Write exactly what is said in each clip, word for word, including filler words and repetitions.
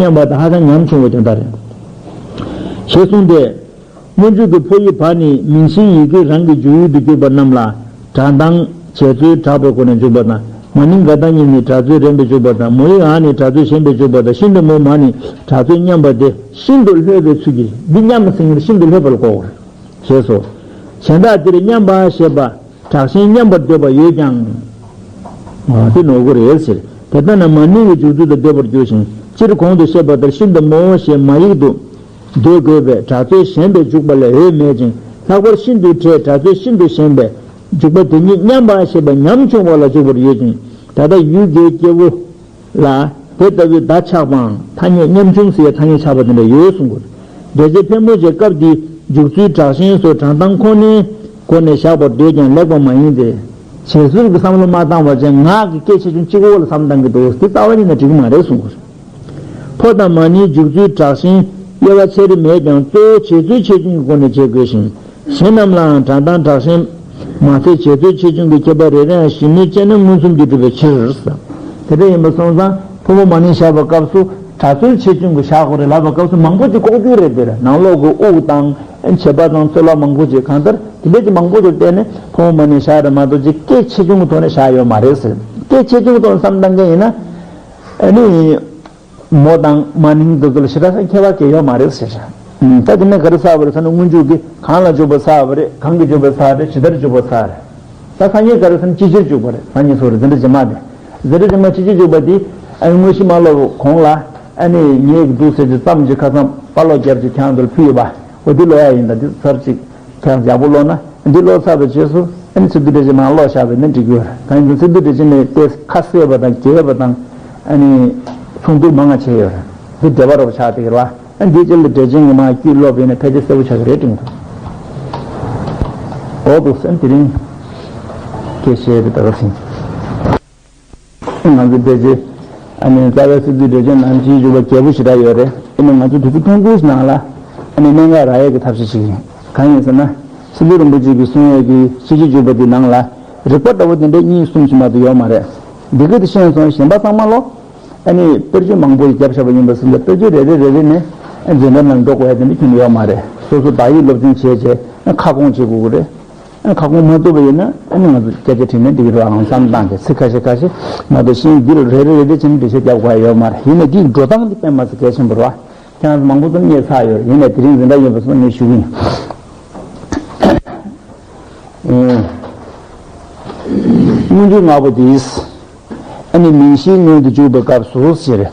སྙམ་པ་དང་ཧ་ཅང་ཉམ་ཆུང་བའི་དོན་དག་རེད། ཞེས་གསུངས་ཏེ། སྔོན་འཇུག་གི་ཕོ་ཡིག་བ་ནི་མིང་གཞིའི་ཡི་གེ་རང་གི་འཇུག་ཡུལ་དུ་གྱུར་པ་རྣམས་ལ་སྒྲ་གདངས་བྱེད་ཚུལ་དྲག་པའི་སྒོ་ནས་འཇུག་པ་དང་། མ་ནིང་ག་ད་གཉིས་ནི་སྒྲ་ཚུལ་རན་པས་འཇུག་པ་དང་། མོ་ཡིག་འ་ནི་སྒྲ་ཚུལ་ཞན་པས་འཇུག་པ་དང་། ཤིན་ཏུ་མོ་མ་ནི་སྒྲ་ཚུལ་སྙན་པ་སྟེ་ཤིན་ཏུ་ལྷོད་པའི་ཚུལ་གྱིས། འདི་སྙན་པ་ཟེར་མཁན་ཤིན་ཏུ་ལྷོད་པ་ལ་གོ་དགོས་རེད། ཞེས་སོ། གཞན་དག་འདིར་སྙན་པ་ཞེས་པ་དྲག་ཞན་སྙན་པར་འདོད་པ་ཡོད་ཀྱང་། འོ་དེ་ནོར་གོ་རེད་ཟེར། དེ་ལྟ་ན་མ་ནིང་གི་འཇུག་ཚུལ་དུ་འདོད་པར་འགྱུར་ཞིང་། སྤྱིར་གོང་དུ་བཤད་པ་ལྟར་ཤིན་ཏུ་མོ་ཞེས་མ་ཡིག་ཏུ་འདོད་དགོས་པས་སྒྲ་ཚུལ་ཞན་པས་འཇུག་པ་ལས་འོས་མེད་ཅིང་། ལྷག་པར་ཤིན་ཏུ་བྲེ་སྒྲ་ཚུལ་ཤིན་ཏུ་ཞན་པས་འཇུག་པ་དེ་ཉིད་སྙན་པ་ཞེས་པ་ཉམ་ཆུང་བ་ལ་འཇུག་པར་ཡོད་ཅིང་། ད་ལྟ་ཡུལ་གྱི་སྐྱེ་བོ་ལ་དེ་ལྟ་བུའི་བརྡ་ཆགས་པའང་ཐ་སྙད་ཉམ་ཆུང་ཟེར་ཡའི་ཐ་སྙད་ཆགས་པ་དེ་འདྲ་ཡོད་གསུང་གོ། འགྲེལ་བྱེད་ཕལ་མོ་ཆེས་སྐབས་འདིའི་འཇུག་ཚུལ་དྲག་ཞན་སོགས་སྒྲ་གདངས་ཁོ་ནའི་སྒོ་ནས་བཞག་པར་འདོད་ཀྱང་ལེགས་པ་མ་ཡིན་ཏེ། བྱེད་ཚུལ་གྱི་བསམ་བློ་མ་བཏང་བར་བྱས་ངག་གི་སྐད་ཆེ་ཆུང་གཅིག་པོ་ལ་བསམ་བཏང་གི་འདུག་དེ་རྩ་བ་ཉིད་ནས་འགྲིག་གི་མ་རེད་གསུང་གོ། ཕོ་དང་མ་ནིང་འཇུག་ཚུལ་དྲག་ཞན་དབྱེ་བ་ཆེ་རིགས་མེད་ཀྱང་གཙོ་བོ་བྱེད་ཚུལ་ཆེ་ཆུང་གི་སྒོ་ནས་འབྱེད་དགོས་ཤིང་། གཞན་རྣམས་ལའང་སྒྲ་གདངས་དྲག་ཞན་མ་ཚད་བྱེད་ཚུལ་ཆེ་ཆུང་གི་ཁྱད་པར་རེ་རེའང་ཞིབ་མོས་དཔྱད་ན་མངོན་སུམ་གྱིས་གྲུབ་པའི་ཕྱིར། དེ་འདྲ་ཡིན་པ་སོང་ཙང་ཕོ་མོ་མ་ནིང་བཞག་པའི་སྐབས་སུ་སྒྲ་ཚུལ་ཆེ་ཆུང་གི་བཞག་དགོས་རེད་ལབ་པའི་སྐབས་སུ་མང་པོ་ཅིག་ལྐོག་གྱུར་རེད་འདུག་རེད། ནང་ལོགས་ཀྱི་དབུགས་དང་བྱེད་པ་དང་ཚོར་བ་མང་པོ་ཅིག་གང་ལྟར་དེ་འདྲ་ཅིག་མང་པོ་ཅིག་བལྟས་ནས་ཕོ་མོ་མ་ནིང་བཞག་རེད་མ་གཏོགས་ཅིག་སྐད་ཆེ་ཆུང་གི་ཐོག་ནས་བཞག་ཡོད་མ་རེད་ཟེར། སྐད་ཆེ་ཆུང་གི་ཐོག་ནས་བསམ་བཏང་མཁན་ཡིན་ན་ཨ་ནི། མོ་དང་མ་ནིང་འདི་ཚོ་ལ་ཞེ་དྲག་ས་ཁྱད་པར་གང་ཡང་ཡོད་མ་རེད་ཟེར་ཤག་ད་དེ་ནས་ག་རེ་ཟེར་བ་རེད་ཟེར་ན་སྔོན་འཇུག་གི་གང་ལ་འཇུག་པ་ཟེར་བ་རེད། གང་གིས་འཇུག་པ་ཟེར་རེད། ཇི་ལྟར་འཇུག་པ་ཟེར་རེད། ད་སང་ཉིན་ག་རེ་ཟེར་ན་ཅི་ཕྱིར་འཇུག་པ་རེད། སང་ཉིན་སོ་རེད། འཛིན་གྲྭ་རྗེས་མ་དེ། འཛིན་གྲྭ་རྗེས་མ་ཅི་ཕྱིར་འཇུག་པ་དེ་ཨ་ནི་དངོས་གཞི་མ་ཀློག་གོང་ལ་ཨ་ནི་ངས་འདུག་ཟེར་གྱི་ཙམ་གྱི་ཁ་སང་དཔར་ཀློག་རྒྱབ་ཀྱི་ཁྱེད་རང་ཚོ་ལ་ཕུལ་ཡོད་པ། འོ་དེ་ཀློག་ཡ་ཡིན། ད་དེ་ཚར་གཅིག་ཁྱེད་རང་ཡག་པོ་ཀློག་ན། འདི་ཀློག་ཚར་བའི་རྗེས་སུ་ཨ་ནི་ཚིག་སྡུད་འགྲེལ་བྱེད་ནང་ཀློག་བཞག་པ་ཡིན་ན་འགྲིག་གི་ཡོད་རེད། གང་ཡིན་ཟེར་ན་ཚིག་སྡུད་འགྲེལ་བྱེད་ནས་དེ་ཁ་གསལ་བ་དང་རྒྱས་པ་དང་ཨ་ནི་མཚུངས་བསྡུར་མང་ང་བྱས་ཡོད་རེད། འདི་འགྲེལ་པ་རོབ་ཆགས་བསྡད་ཀྱི་རེད་བ། ཨ་འདིའི་རྗེས་ལ་འགྲེལ་ཆེན་ངོ་མ་བརྒྱུད་ཀློག་པ་ཡིན་ན་ཕལ་ཆེར་གསལ་པོ་ཆགས་ཀྱི་རེད་དྲན་གྱི་འདུག་འོ་འདུག་སེ་དེ་རིང་སྐད་བཤད་དེ་ད་ག་ཟིན། ང་ཚོ་ཕལ་ཆེར་ཨ་ནི་རྩ་བའི་ཚིག་སྡུད་འགྲེལ་ཆེན་ནང་ཕྱིའི་འཇུག་པ་རྒྱས་པོ་ཞེ་དྲག་ཡོད་རེད། ཨ་ནི་ང་ཚོ་དུས་ཚོད་ཐུང་ཐུང་ཞིག་ནང་ལ་ཨ་ནི་གནད་འགག་རག་ཡས་ཀྱི་ཐབས་ཤེས་ཤིག་ཡིན། གང་ཡིན་ཟེར་ན་སི་ཏུ་རིན་པོ་ཆེ་གིས་གསུང་ཡས་ཀྱི་ཕྱི་ཕྱིའི་འཇུག་པ་འདི་ནང་ལ་རིགས་པ་འདྲ་བོ་དེ་འདྲ་གཉིས་གསུམ་ཞིག་མ་གཏོགས་ཡོད་མ་རེད། འདི་ག་དེ་ཤེས་སོང་། གཞན་པ་ཚང་མ་ལོ་ཨ་ནི་དཔེར་བརྗོད་མང་པོ་ཞིག་བརྒྱབ་བཞག་པ་ཡིན་པ་ཟིན་ཏེ་དཔེར་བརྗོད་རེ་རེ་རེ་རེ་ནས་འཛིན་གྲྭ་ནང་འགྲོ་དགོས་ཡ་དེ་འདྲ་ཁྱོན་ནས་ཡོད་མ་རེད། སོ་སོ་བག་ཡིག་སློབ་ཚན་བྱས་བྱས་ཁ་སྐོང་བྱེད་དགོས་ཀྱི་རེད། ཁ་སྐོང་མ་ཐུབ་པ་ཡིན་ན་ཨ་ནི་ང་ཚོ་སྐད་ཆ་དྲིས་ན་འགྲིག་གི་རེད། ཨང་བསམ་བཏང་སྟེ་ཚིག་ཁ་ཤས་ཁ་ཤས་མ་གཏོགས་གཞན་འདི་ལ་རེ་རེ་རེ་རེ་བྱས་ནས་འགྲེལ་བཤད་རྒྱབ་དགོས་ཡ་ཡོད་མ་རེད། ཡིན་ནའི་འདིའི་འགྲོ་སྟངས་འདི་དཔེ་མ་སྲིད་གལ་ཆེན་པོ་རེད་བ། ཁྱེད་རང་ཚོ་མང་པོ་ཙམ་ངས་ཚར་ཡོད་རེད། ཡིན་ནའི་དེ་རིང་འཛིན་གྲྭ་ཡིན་པ་སོང་ངས་ཞུ་གི་ཡིན། སྔོན་འཇུག་ལྔ་པོ་དེས་ཨ་ནི་མིང་གཞིའི་སྔོན་དུ་འཇུག་པའི་སྐབས་སུ་ཟེར།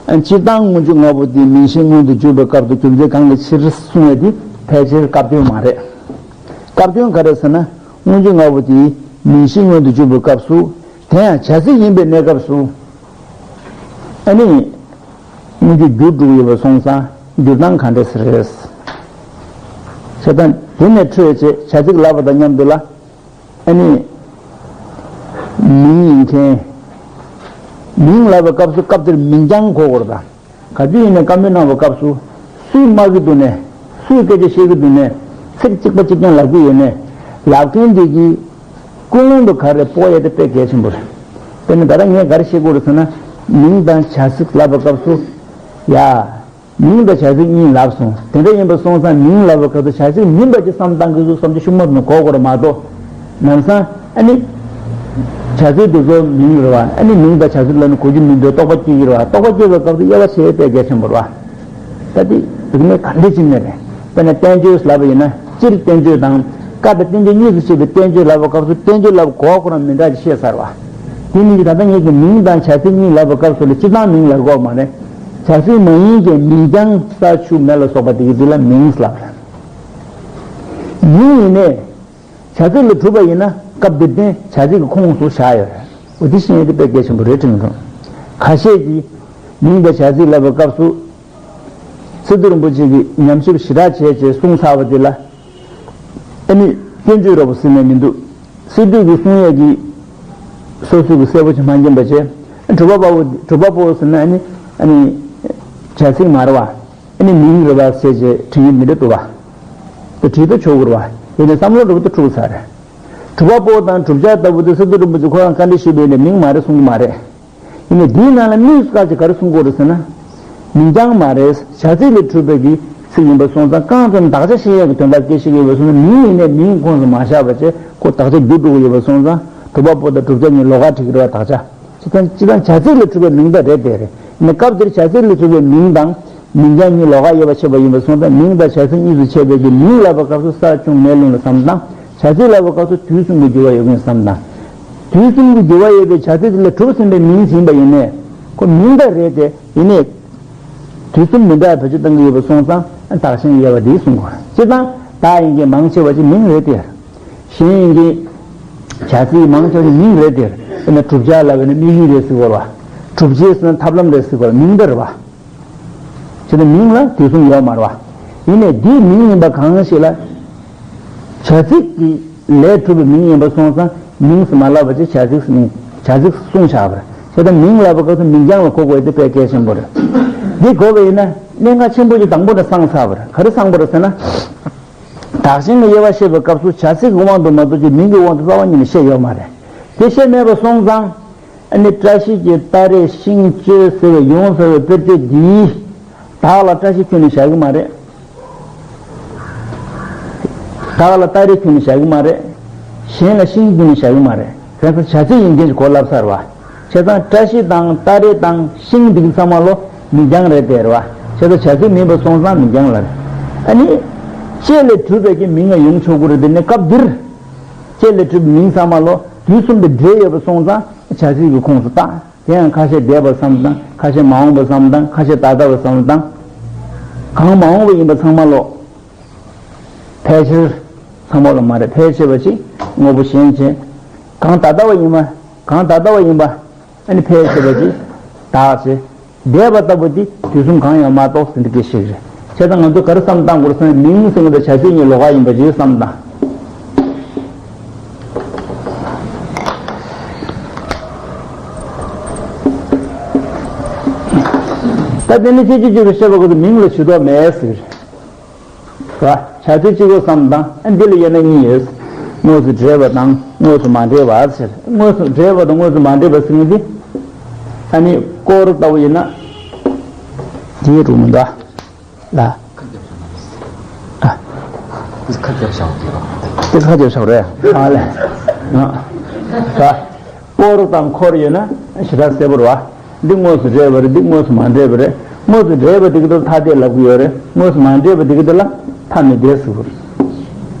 ཨ་སྤྱིར་བཏང་སྔོན་འཇུག་ལྔ་པོ་དེས་མིང་གཞིའི་སྔོན་དུ་འཇུག་པའི་སྐབས་སུ་རྒྱུ་མཚན་གང་གི་ཕྱིར་གསུངས་ཡ་དེ་ཕལ་ཆེར་སྐབས་དོན་མ་རེད། སྐབས་དོན་ག་རེ་ཟེར་ན། སྔོན་འཇུག་ལྔ་པོ་དེས་མིང་གཞིའི་སྔོན་དུ་འཇུག་པའི་སྐབས་སུ། དེ་ཡང་བྱ་ཚིག་ཡིན་པའི་གནས་སྐབས་སུ། ཨ་ནི། སྔོན་འཇུག་བསྒྱུར་འགྲོ་གི་ཡོད་པ་སོང་ཙང་བསྒྱུར་སྟངས་ག་འདྲ་ཟེར་རེད། བྱས་ཙང་དེ་ནས་འཕྲོས་བྱས་བྱ་ཚིག་ལབ་པ་དང་མཉམ་དུ་ལ། ཨ་ནི། མིང་ཡིན་མཁན། མིང་ལབ་པའི་སྐབས་སུ་སྐབས་དེར་མིང་རྐྱང་གོ་དགོས་རེད་ད། ག་དུས་ཡིན་ནའི་བཀའ་མོལ་གནང་བའི་སྐབས་སུ་སུས་སྨྲ་གི་འདུག་ནས། སུས་སྐད་ཆ་བཤད་ཀྱི་འདུག་ནས། ཚིག་གཅིག་པ་གཅིག་རྐྱང་ལབ་ཀྱི་ཡོད་ནས། ལབ་མཁན་དེ་གིས་ཀུན་སློང་དུ་ག་རེ་སྤོ་ཡ་དེ་དཔེ་གལ་ཆེན་པོ་རེད། དེ་ནི་ད་ལྟ་ངས་ག་རེ་བཤད་དགོས་རེད་ཟེར་ན། མིང་དང་བྱ་ཚིག་ལབ་པའི་སྐབས་སུ། ཡ། མིང་དང་བྱ་ཚིག་གཉིས་ལབ་སོང་། དེ་འདྲ་ཡིན་པ་སོང་ཙང་མིང་ལབ་པའི་སྐབས་སུ་བྱ་ཚིག་མིན་པ་ཅིག་བསམ་བཏང་གི་འདུག་བསམ་གྱི་ཤུགས་མ་ནས་གོ་དགོས་རེད་མ་གཏོགས། ལམ་སང་ཨ་ནི། བྱ་ཚིག་དེ་ཚོ་མིང་རེད་བ། ཨ་ནི་མིང་དང་བྱ་ཚིག་ལབ་ན་གོ་རྒྱུ་མི་འདུག་རྟོག་པ་སྐྱེ་གི་རེད་བ། རྟོག་པ་སྐྱེ་བའི་སྐབས་སུ་དབྱེ་བ་ཕྱེ་དཔེ་གལ་ཆེན་པོ་རེད་བ། ད་དེ་རིག་གནས་ག་འདྲ་ཅིག་ནས་རེད། དཔེར་ན་བསྟན་བཅོས་ལབ་པ་ཡིན་ན་སྤྱིར་བསྟན་བཅོས་དང་། བཀའ་དང་བསྟན་བཅོས་གཉིས་སུ་ཕྱེ་བའི་བསྟན་བཅོས་ལབ་པའི་སྐབས་སུ་བསྟན་བཅོས་ལབ་གོ་ཁོ་རང་མི་འདྲ་ཅིག་བཤད་ཚར་བ། དེ་ནི་ད་ལྟ་ངེད་ཀྱི་མིང་དང་བྱ་ཚིག་གཉིས་ལབ་པའི་སྐབས་སུ་ལ་སྤྱིར་བཏང་མིང་ལབ་གོ་མ་རེད། བྱ་ཚིག་མ་ཡིན་ཀྱང་མིང་རྐྱང་ས་ཆུ་མེ་ལ་སོགས་པ་དེ་གི་དེ་ལ་མིང་ལབ་རེད། མིང་ཡིན་ནས། བྱ་ཚིག་ལ་གྲུབ་པ་ཡིན་ན་སྐབས་འདིར་བསྟན་བྱ་ཚིག་གི་ཁོངས་སུ་བཞག་ཡོད་རེད། འོ་དེ་ཤེས་ཡོན་དེ་དཔེ་གལ་ཆེན་པོ་རེད་དྲན་གྱི་འདུག་ཁ་ཤས་ཀྱིས་མིང་དང་བྱ་ཚིག་ལབ་པའི་སྐབས་སུ། སི་ཏུ་རིན་པོ་ཆེ་གིས་ཉམས་ཞིབ་ཞེ་དྲག་བྱས་བྱས་གསུངས་ཚར་བ་དེ་ལ། ཨ་ནི་བསྟན་བཅོས་འདྲ་པོ་ཟེར་ནས་མི་འདུག་སི་ཏུ་གིས་གསུང་ཡས་ཀྱི་སོ་སོ་གི་གསལ་པོ་ཅིག་མ་མཁྱེན་པ་བྱས། གྲུབ་པ་པོ་གྲུབ་པ་པོ་ཟེར་ན་ཨ་ནི་ཨ་ནི་བྱ་ཚིག་མ་རེད་བ། ཨ་ནི་མིང་རེད་བ་ཟེར་བྱས་དྲན་གྱི་མི་འདུག་བ། དེ་བྲིས་ཏེ་ཆོག་གི་རེད་བ། ཡིན་ནའི་བསམ་བློ་འདྲ་པོ་དེ་འཁྲུག་ཚར་རེད། གྲུབ་པ་པོ་དང་གྲུབ་ཆ་ལྟ་བུ་དེ་སི་ཏུ་རིན་པོ་ཆེ་ཁོ་རང་བཀའ་འདྲི་ཞུས་པ་ཡིན་ནའི་མིང་མ་རེད་གསུང་གི་མ་རེད། ཡིན་ནའི་དེའི་ནང་ལ་དམིགས་སུ་བཀར་ཅིག་ག་རེ་གསུང་གི་ཡོད་རེད་ཟེར་ན། མིང་རྐྱང་མ་རེད། བྱ་ཚིག་ལས་གྲུབ་པའི་གི་ཚིག་ཡིན་པ་སོང་ཙང་། གང་ཙམ་དག་ཆ་ཤེས་ཡས་ཀྱི་དོན་དག་སྐད་ཆ་ཡོད་པ་སོང་ཙང་། མིང་ཡིན་ནའི་མིང་ཁོངས་སུ་མ་བཞག་པ་བྱས་ཁོ་དག་ཆ་འགྱུར་འགྲོ་གི་ཡོད་པ་སོང་ཙང་། གྲུབ་པ་པོ་དང་བསྒྲུབ་བྱ་གཉིས་ལོགས་ཀ་འགྲིག་གི་རེད་བ། དག་ཆ། སྤྱིར་བཏང་སྤྱིར་བཏང་བྱ་ཚིག་ལས་གྲུབ་པའི་མིང་ད་རེད་དེ་རེད། ཡིན་ནའི་སྐབས་འདིར་བྱ་ཚིག་ལས་གྲུབ་པའི་མིང་དང་མིང་རྐྱང་གཉིས་ལོགས་ཀ་ཡོད་པ་ཕྱེ་བ་ཡིན་པ་སོང་ཙང་། མིང་དང་བྱ་ཚིག་གཉིས་སུ་ཕྱེ་བའི་གི་མིང་ལབ་པའི་སྐབས་སུ་ས་ཆུ་མེ་རླུང་ལ་བསམ་བློ་བཏང་། བྱ་ཚིག་ལབ་པའི་སྐབས་སུ་དུས་གསུམ་གྱི་འགྱུར་བ་ཡོད་མཁན་བསམ་བློ་བཏང་། དུས་གསུམ་གྱི་འགྱུར་བ་ཡོད་པའི་བྱ་ཚིག་དེ་ལས་གྲུབ་ཟིན་པའི་མིང་ཡིན་པ་ཡིན་ནའི་ཁོ་མིང་ད་རེད་དེ། ཡིན་ནའི་དུས་གསུམ་མི་འདྲ་བའི་བེད་སྤྱོད་གཏང་གི་ཡོད་པ་སོང་ཙང་། དག་ཆེན་དབྱེ་བ་འདིས་གསུང་དགོས། སྤྱིར་བཏང་བདག་ཡིན་གྱི་མང་ཆེ་བ་ཅིག་མིང་རེད་དེ། གཞན་ཡིན་གྱི་བྱ་ཚིག་མང་ཆེ་བ་ཅིག་མིང་རེད་དེ། དཔེར་ན་བསྒྲུབ་བྱ་ལབ་པ་ཡིན་ན་དམིགས་ཡུལ་རེད་ཟེར་དགོས་ལ། སྒྲུབ་བྱེད་ཟེར་ན་ཐབས་ལམ་རེད་ཟེར་དགོས་ལ། མིང་འདི་རེད་བ། བྱས་ན་མིང་ལ་དུས་གསུམ་ཡོད་མ་རེད་བ། ཡིན་ནའི་འདིའི་མིང་ཡིན་པ་གང་ཞིག་ལ། བྱ་ཚིག་གི་ལས་གྲུབ་པའི་མིང་ཡིན་པ་སོང་ཙང་། མིང་ཟེར་མ་ལབ་པ་ཅིག་བྱ་ཚིག་མིང་བྱ་ཚིག་གསུངས་བཞག་པ་རེད། བྱས་ཙང་མིང་ལབ་པའི་སྐབས་སུ་མིང་རྐྱང་ལ་གོ་དགོས་དེ་དཔེ་གལ་ཆེན་པོ་རེད། འདི་གོ་བ་ཡིན་ན་གནད་འགག་ཆེན་པོ་ཅིག་དང་པོ་ནས་སངས་ཚར་བ་རེད། ག་རེ་སངས་པ་རེད་ཟེར་ན། དག་ཆེན་གྱི་དབྱེ་བ་བཤད་པའི་སྐབས་སུ་བྱ་ཚིག་གི་དབང་དུ་མ་གཏོགས་ཀྱི་མིང་གི་དབང་དུ་རྩ་བ་ཉིད་ནས་བཤད་ཡོད་མ་རེད། དེ་བཤད་མེད་པ་སོང་ཙང་། ཨ་ནི་བཀྲ་ཤིས་ཀྱི་སྟ་རེ་ཤིང་གཅོད་ཟེར་བའི་ཡོངས་གྲགས་པའི་དཔེར་བརྗོད་འདིས། བདག་ལ་བཀྲ་ཤིས་ཁྱོན་ནས་བཞག་གི་མ་རེད། བདག་ལ་སྟ་རེ་ཁྱོན་ནས་བཞག་གི་མ་རེད། གཞན་ལ་ཤིང་ཁྱོན་ནས་བཞག་གི་མ་རེད། དེང་སང་བྱ་ཚིག་ཡིན་མཁན་གྱི་གོ་ལབ་ཚར་བ། བྱས་ཙང་བཀྲ་ཤིས་དང་སྟ་རེ་དང་ཤིང་འདི་གི་ཚང་མ་ལོ་མིང་རྐྱང་རེད་དེ་རེད་བ། བྱས་ཙང་བྱ་ཚིག་མིན་པ་སོང་ཙང་མིང་རྐྱང་ལ་རེད། ཨ་ནི། ལྕེ་ལས་གྲུབ་པའི་གི་མིང་ང་ཡོང་ཆོག་གི་རེད་དེ། ནི་སྐབས་འདིར། ལྕེ་ལས་གྲུབ་པའི་མིང་ཚང་མ་ལོ་དུས་གསུམ་དུ་འབྲེལ་ཡོད་པ་སོང་ཙང་བྱ་ཚིག་གི་ཁོངས་སུ་བཏང་། དེ་ཡང་ཁ་ཤས་འདས་པ་བསམ་བློ་བཏང་། ཁ་ཤས་མ་འོངས་པ་བསམ་བློ་བཏང་། ཁ་ཤས་ད་ལྟ་བ་བསམ་བློ་བཏང་། གང་མ་འོངས་པ་ཡིན་པ་ཚང་མ་ལོ། ཕལ་ཆེར། ཚང་མ་ལོ་མ་རེད། ཕལ་ཆེ་བ་ཅིག་དངོས་པོ་གཞན་བྱས། གང་ད་ལྟ་བ་ཡིན་པ། གང་ད་ལྟ་བ་ཡིན་པ། ཨ་ནི་ཕལ་ཆེ་བ་ཅིག་བདག་བྱས། འདས་པ་ལྟ་བུ་འདི་དུས་གསུམ་གང་ཡང་མ་གཏོགས་ཟེར་འདི་སྐད་ཆ་ཞིག་རེད། བྱས་ཙང་ང་ཚོ་ག་རེ་བསམ་བློ་བཏང་དགོས་ཟེར་ན། མིང་ཟེར་མཁན་དང་བྱ་ཚིག་གཉིས་ལོགས་ཀ་ཡིན་པ་ཅིག་བསམ་བློ་བཏང་། ད་དེ་ནི་ཁྱེད་ཀྱིས་བརྗོད་པའི་བཤད་པ་ཁོ་ཚོ་མིང་ལ་ཇུས་གཏོགས་མེད་ཟེར། བྱ་ཚིག་གཅིག་པོ་བསམ་དང་། ཨ། འདི་ལ་དབྱེ་ན་གཉིས་ཡོད། དངོས་སུ་འབྲེལ་བ་དང་དངོས་སུ་མ་འབྲེལ་བ་ཟེར། དངོས་སུ་འབྲེལ་བ་དང་དངོས་སུ་མ་འབྲེལ་བ་ཟེར་མཁན་དེ། ཨ་ནི་སྐོར་ལྟ་བུ་ཡིན་ན། དེའི་རུ་མི་འདུག་ལ། ཨ། དེ་ཁ་རྒྱབ་བཞག་རེད། ཨ་ལས། ང་། ད། སྐོར་དང་འཁོར་ཡོད་ན་ཞེ་དྲག་གསལ་པོ་རེད་བ། འདི་དངོས་སུ་འབྲེལ་བ་རེད། འདི་དངོས་སུ་མ་འབྲེལ་བ་རེད། དངོས་སུ་འབྲེལ་བ་དེ་གི་དེ་ལ་ཐ་དད་ལབ་ཀྱི་ཡོད་རེད། དངོས་སུ་མ་འབྲེལ་བ་དེ་གི་དེ་ལ་ཐ་མི་དད་ཟེར་གྱི་རེད།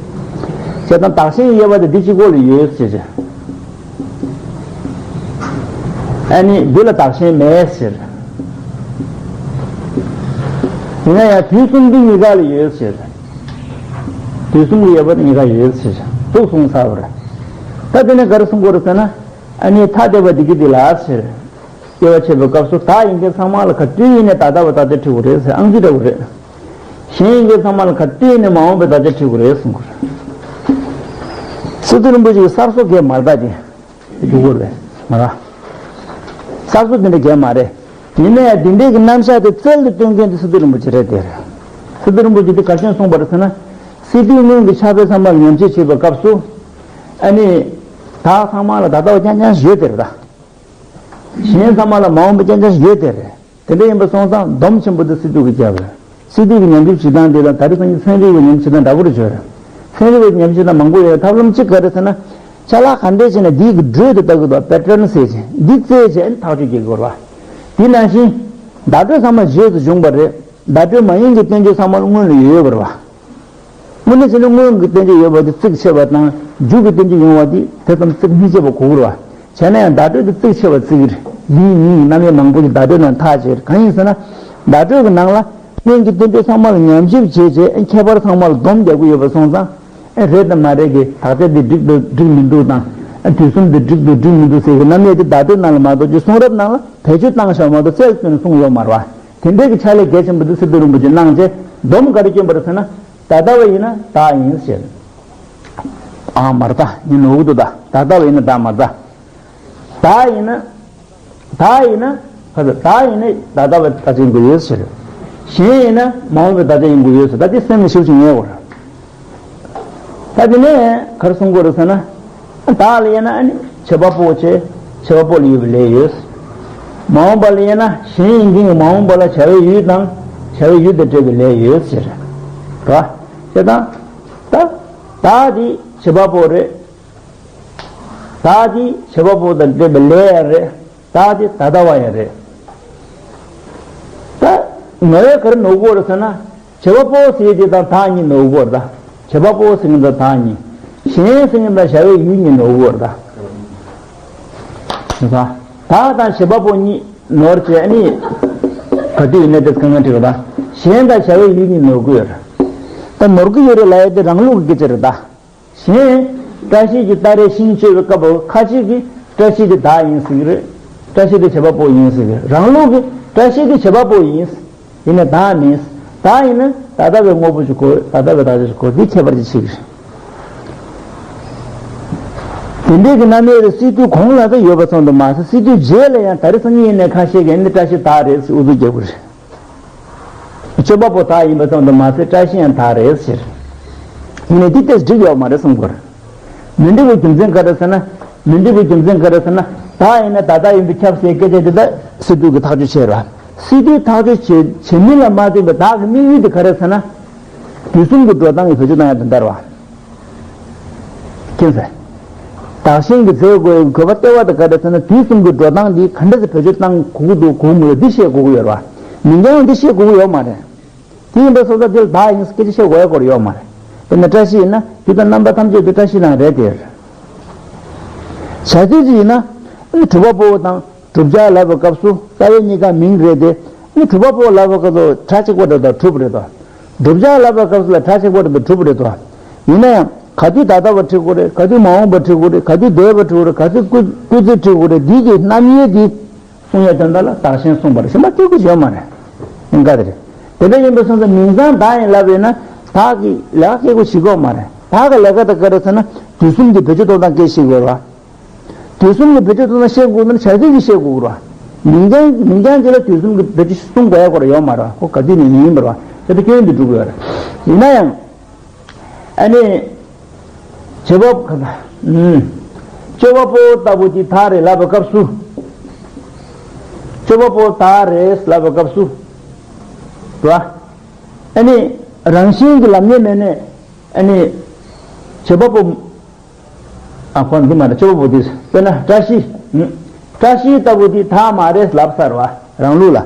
བྱས་ཙང་བདག་གཞན་དབྱེ་བ་དེ་འདི་གཅིག་པོ་ལ་ཡོད་ཟེར་གྱི། ཨ་ནི་འདི་ལ་བདག་གཞན་མེད་ཟེར། ཡིན་ན་ཡང་དུས་གསུམ་འདི་གཉིས་ཀ་ལ་ཡོད་ཟེར། དུས་གསུམ་གྱི་དབྱེ་བ་དེ་གཉིས་ཀ་ཡོད་ཟེར། འདུག་གསུངས་ཚར་བ་རེད། ད་དེ་ནས་ག་རེ་གསུང་དགོས་རེད་ཟེར་ན། ཨ་ནི་ཐ་དད་པ་འདི་གི་འདི་ལ་ཟེར། དབྱེ་བ་ཕྱེ་བའི་སྐབས་སུ་བདག་ཡིན་མཁན་ཚང་མ་ལ་ག་དུས་ཡིན་ནའི་ད་ལྟ་བའི་དག་ཆ་འབྲི་དགོས་རེད་ཟེར། ཨང་ཅི་འདྲ་བོ་རེད། གཞན་ཡིན་མཁན་ཚང་མ་ལ་ག་དུས་ཡིན་ནའི་མ་འོངས་པའི་དག་ཆ་འབྲི་དགོས་རེད་གསུང་གི་རེད། སི་ཏུ་རིན་པོ་ཆེ་གི་གསར་བཟོ་གས་མ་རེད་ད་དེ། འདུག་གོ་རེད་མ་ར། གསར་བཟོ་དེ་འདྲ་གས་མ་རེད། ཡིན་ན་ཡང་དེ་འདྲའི་གི་རྣམ་གཞག་དེ་རྩལ་དུ་སྟོན་མཁན་དེ་སི་ཏུ་རིན་པོ་ཆེ་རེད་དེ། སི་ཏུ་རིན་པོ་ཆེ་དེ་ག་རེ་བྱས་གསུངས་པ་རེད་ཟེར་ན། སི་ཏུའི་སྔོན་གྱི་ཕྱག་དཔེ་ཚང་མ་ལ་ཉམས་བཞེས་བྱེད་པའི་སྐབས་སུ། ཨ་ནི། བདག་ཚང་མ་ལ་ད་ལྟ་བ་རྐྱང་རྐྱང་ཞིག་ཡོད་དེ་རེད་ད། གཞན་ཚང་མ་ལ་མ་འོངས་པ་རྐྱང་རྐྱང་ཞིག་ཡོད་དེ་རེད། དེ་འདྲ་ཡིན་པ་སོང་ཙང་སྡོམ་ཆེན་པོ་འདི་སི་ཏུ་གིས་བརྒྱབ་པ་རེད། སི་ཏུ་གི་ཉམས་ཞིབ་བྱེད་སྟངས་དེ་དང་ད་རེས་སང་ཉིན་ཚན་རིག་གི་ཉམས་ཞིབ་བྱེད་སྟངས་འདྲ་པོ་རེད་བརྗོད་རེད། ཚན་རིག་པའི་ཉམས་ཞིབ་བྱེད་སྟངས་མང་པོ་ཡོད། ཐབས་ལམ་གཅིག་ག་རེ་ཟེར་ན། ཅ་ལག་ག་འདྲས་བྱས་ན་འདིའི་གི་འགྲོས་དེ་ལྟ་གི་འདུག་པེ་ཊརན་ཟེར་བྱས། འདི་བཙལ་བྱས་ཐག་གཅོད་རྒྱག་དགོས་རེད་བ། དེ་ནང་བཞིན། བརྡ་སྤྲོད་ཚང་མ་རྗེས་སུ་བྱུང་བ་རེད། བརྡ་སྤྲོད་མ་ཡིན་གྱི་བསྟན་བཅོས་ཚང་མ་སྔོན་ལ་ཡོད་ཡོད་པ་རེད་བ། དངོས་གནས་བྱས་ན་སྔོན་གྱི་བསྟན་བཅོས་ཡོད་པ་དེ་རྩིས་ཆེ་བ་དང་། མཇུག་གི་བསྟན་བཅོས་ཡོང་བ་དེ་དེ་ཙམ་རྩིས་མི་ཆེ་བ་གོ་གི་རེད་བ། བྱས་ན་ཡང་བརྡ་སྤྲོད་དེ་རྩིས་ཆེ་བ་རྩིས་ཀྱི་རེད། འདིའི་མིང་གི་རྣམ་དབྱེ་མང་པོ་ཞིག་བརྡ་སྤྲོད་ནང་ཐག་བཅད་རེད། གང་ཡིན་ཟེར་ན། བརྡ་སྤྲོད་ཀྱི་ནང་ལ་སྔོན་གྱི་བསྟན་བཅོས་ཚང་མ་ལ་ཉམས་ཞིབ་བྱས་རྗེས་ཁྱད་པར་ཚང་མ་ལ་སྡོམ་རྒྱག་གི་ཡོད་པ་སོང་ཙང་། རེད་དང་མ་རེད་ཀྱི་དག་ཆ་འདི་འགྲིག་འདུག་འགྲིག་མི་འདུག་དང་། དུས་གསུམ་འདི་འགྲིག་འདུག་འགྲིག་མི་འདུག་ཟེར་གྱི་རྣམ་དབྱེ་དེ་བརྡ་སྤྲོད་ནང་ལ་མ་གཏོགས་ཀྱི་གསུང་རབ་ནང་ལ་བེད་སྤྱོད་བཏང་བཞག་མ་གཏོགས་རྩལ་བཏོན་ནས་གསུངས་ཡོད་མ་རེད་བ། དེ་འདྲའི་གི་ཕྱག་ལས་གལ་ཆེན་པོ་འདི་སི་ཏུ་རིན་པོ་ཆེས་གནང་བྱས་སྡོམ་ག་རེ་བསྐྱོན་པ་རེད་ཟེར་ན། ད་ལྟ་བ་ཡིན་ན་བདག་ཡིན་ཟེར། ཨ་མ་རེད་ད། ཡིན་ནོ་གི་འདུག་ད་ད་ལྟ་བ་ཡིན་ན་བདག་མ་རེད་ད། བདག་ཡིན་ན། བདག་ཡིན་ན། ཁ་ཚ་བདག་ཡིན་ན་ད་ལྟ་བའི་དག་ཆ་ཡིན་དགོས་ཡོད་ཟེར། གཞན་ཡིན་ན་མ་འོངས་པའི་དག་ཆ་ཡིན་དགོས་ཡོད་ཟེར། ད་འདི་སེམས་ནས་ཞིབ་ཅིག་ངེས་དགོས་རེད། ད་དེ་ནས་ག་རེ་གསུང་དགོས་རེད་ཟེར་ན། བདག་ལ་དབྱེ་ན་ཨ་ནི་བྱེད་པ་པོ་བྱས། བྱེད་པ་པོ་ལ་ཡོད་པའི་ལས་ཡོད། མ་འོངས་པ་ལ་དབྱེ་ན་གཞན་ཡིན་མཁན་གྱི་མ་འོངས་པ་ལ་བྱ་བའི་ཡུལ་དང་བྱ་བའི་ཡུལ་དང་འབྲེལ་བའི་ལས་ཡོད་ཟེར། རེད་བ། བྱས་ཙང་། ད། བདག་དེ་བྱེད་པ་པོ་རེད། བདག་དེ་བྱེད་པ་པོ་དང་འབྲེལ་བའི་ལས་ཡང་རེད། བདག་དེ་ད་ལྟ་བ་ཡང་རེད། ད། ང་བས་ག་རེ་ནོར་གྱི་ཡོད་རེད་ཟེར་ན། བྱེད་པ་པོ་ཟེར་དེ་དང་བདག་གཉིས་ནོར་གྱི་ཡོད་རེད་ད། བྱེད་པ་པོ་ཟེར་མཁན་དང་བདག་གཉིས། གཞན་ཟེར་མཁན་དང་བྱ་བའི་ཡུལ་གཉིས་ནོར་གྱི་ཡོད་རེད་ད། བདག་དང་བྱེད་པ་པོ་གཉིས་ནོར་བྱས་ནས། ག་དུས་ཡིན་ན་དེ་གང་ག་འགྲིག་ད། གཞན་དང་བྱ་བའི་ཡུལ་གཉིས་ནོར་གྱི་ཡོད་རེད། ད་ནོར་གྱི་ཡོད་རེད་ལབ་ཡ་དེ་རང་ལུགས་ཀྱི་སྐད་ཆ་རེད་ད། གཞན། བཀྲ་ཤིས་ཀྱིས་སྟ་རེ་ཤིང་གཅོད་པའི་སྐབས་ཁ་ཅིག་གིས་བཀྲ་ཤིས་དེ་བདག་ཡིན་ཟེར་གྱི་རེད། བཀྲ་ཤིས་དེ་བྱེད་པ་པོ་ཡིན་ཟེར་གྱི་རེད། རང་ལུགས་ཀྱིས་བཀྲ་ཤིས་དེ་བྱེད་པ་པོ་ཡིན། ཡིན་ནའི་བདག་མིན། བདག་ཡིན་ན་ད་ལྟ་བའི་དངོས་པོ་ཞིག་དགོས། ད་ལྟ་བའི་བདག་ཆ་ཞིག་དགོས། འདི་ཁྱད་པར་ཅིག་ཕྱེ་གི་རེད། དེ་འདྲའི་གི་རྣམ་དབྱེ་དེ་སི་ཏུའི་གོང་ལ་ད་ཡོད་པ་ཙམ་དུ་མ་ཟད། སི་ཏུའི་རྗེས་ལ་ཡང་ད་རེས་སང་ཉིན་ཡིན་ནའི་ཁ་ཤས་ཀྱིས་ནི་བཀྲ་ཤིས་བདག་རེད་ཟེར་ཨུ་ཚུགས་རྒྱག་གི་རེད། སྤྱོད་པ་པོ་བདག་ཡིན་པ་ཙམ་དུ་མ་ཟད། བཀྲ་ཤིས་ཡང་བདག་རེད་ཟེར། ཡིན་ནའི་འདི་ལྟས་འགྲིག་ཡོད་མ་རེད་བསམ་གྱི་ཡོད་རེད། མི་འགྲིག་པའི་རྒྱུ་མཚན་ག་རེ་ཟེར་ན། མི་འགྲིག་པའི་རྒྱུ་མཚན་ག་རེ་ཟེར་ན། བདག་ཡིན་ན་ད་ལྟ་ཡིན་པས་ཁྱབ་ཟེར་སྐད་ཆ་འདི་ད་སི་ཏུ་གིས་ཐག་གཅོད་བྱས་རེད་བ། སི་ཏུས་ཐག་གཅོད་བྱེད་བྱེད་མིན་ལ་མ་ལྟོས་པའི་བདག་གི་དམིགས་ཡུལ་དེ་ག་རེ་ཟེར་ན། དུས་གསུམ་གྱི་འགྲོ་སྟངས་ཀྱི་བེད་སྤྱོད་བཏང་ཡ་དེ་འདྲ་རེད་བ། མཁྱེན་སོང་། བདག་གཞན་གྱི་མཛད་དགོས་དགོས་པ་ལྟེ་བ་དེ་ག་རེ་ཟེར་ན། དུས་གསུམ་གྱི་འགྲོ་སྟངས་འདི་ག་འདྲ་ཟེར་བེད་སྤྱོད་བཏང་དགོས་ཀྱི་འདུག་དགོས་མི་འདུག་འདི་བཤད་དགོས་ཀྱི་ཡོད་རེད་བ། མིང་རྐྱང་འདི་བཤད་དགོས་ཀྱི་ཡོད་མ་རེད། དེ་ཡིན་པ་སོང་ཙང་དེ་ལ་བདག་ཡིན་ཟེར་སྐད་ཆ་བཤད་དགོས་ཡ་སྐོར་ཡོད་མ་རེད། དཔེར་ན་བཀྲ་ཤིས་ཡིན་ན་དུས་དང་རྣམ་པ་ཐམས་ཅད་དུ་བཀྲ་ཤིས་རང་རེད་དེ། བྱ་ཚིག་ཅིག་ཡིན་ན། ཨ་ནི་གྲུབ་པ་པོ་དང་གྲུབ་ཆ་ལབ་པའི་སྐབས་སུ་རྩ་བའི་གཉིས་ཀ་མིང་རེད་དེ། ཨ་ནི་གྲུབ་པ་པོ་ལབ་པའི་སྐབས་སུ་སྒྲ་གཅིག་པ་རེད་དོ། གྲུབ་རེད་དོ། གྲུབ་ཆ་ལབ་པའི་སྐབས་སུ་ལ་སྒྲ་གཅིག་པ་རེད་དོ། གྲུབ་རེད་དོ། ཡིན་ན་ཡང་ག་དུས་ད་ལྟ་བ་འབྲི་དགོས་རེད། ག་དུས་མ་འོངས་པ་འབྲི་དགོས་རེད། ག་དུས་འདས་པ་འབྲི་དགོས་རེད། ག་དུས་སྐུལ་སྐུལ་ཚིག་འབྲི་དགོས་རེད། འདི་གི་རྣམ་དབྱེ་འདི་གསུང་ཡ་དོན་དག་ལ་བདག་གཞན་གསུངས་པ་རེད། གཞན་པ་སྐྱེ་དགུ་ཡོད་མ་རེད། ཡིན་ག་དེ་རེད། དེ་འདྲ་ཡིན་པ་སོང་ཙང་མིང་ཚང་བདག་ཡིན་ལབ་ཡོད་ན་བདག་གི་ལས་ཀ་སྐྱེ་དགུ་བྱེད་ཀྱི་ཡོད་མ་རེད། བདག་གི་ལས་ཀ་དེ་ག་རེ་ཟེར་ན་དུས་གསུམ་གྱི་བེད་སྤྱོད་གཏོང་སྟངས་སྐད་བཤད་དགོས་རེད་བ། དུས་གསུམ་གྱི་བེད་སྤྱོད་གཏོང་སྟངས་བཤད་དགོས་ན་བྱ་ཚིག་གིས་བཤད་དགོས་རེད་བ། མིང་རྐྱང་མིང་རྐྱང་གཅིག་ལ་དུས་གསུམ་གྱི་བེད་སྤྱོད་གསུང་དགོས་ཡ་སྐོར་ཡོད་མ་རེད་བ། ཁོ་ག་དུས་ནས་ཡིན་ཡིན་པ་རེད་བ། དེ་ལྟ་སྐྱོན་དུ་འགྲོ་གི་ཡོད་རེད། ཡིན་ན་ཡང་། ཨ་ནི། བྱེད་པ། ཨུམ། སྤྱོད་པ་པོ་ལྟ་བུ་དེ་བདག་རེད་ལབ་པའི་སྐབས་སུ། སྤྱོད་པ་པོ་བདག་རེད་ལབ་པའི་སྐབས་སུ། རེད་བ། ཨ་ནི། རང་བཞིན་གྱིས་ལབ་མཁན་མེད་ནས། ཨ་ནི། བྱེད་པ་པོ། ཨ་ཁོ་འདི་མ་རེད། སྤྱོད་པ་པོ་དེ། དཔེར་ན་བཀྲ་ཤིས། ཨུམ། བཀྲ་ཤིས་ལྟ་བུ་དེ་བདག་མ་རེད་ལབ་ཚར་བ། རང་ལུགས་ལ།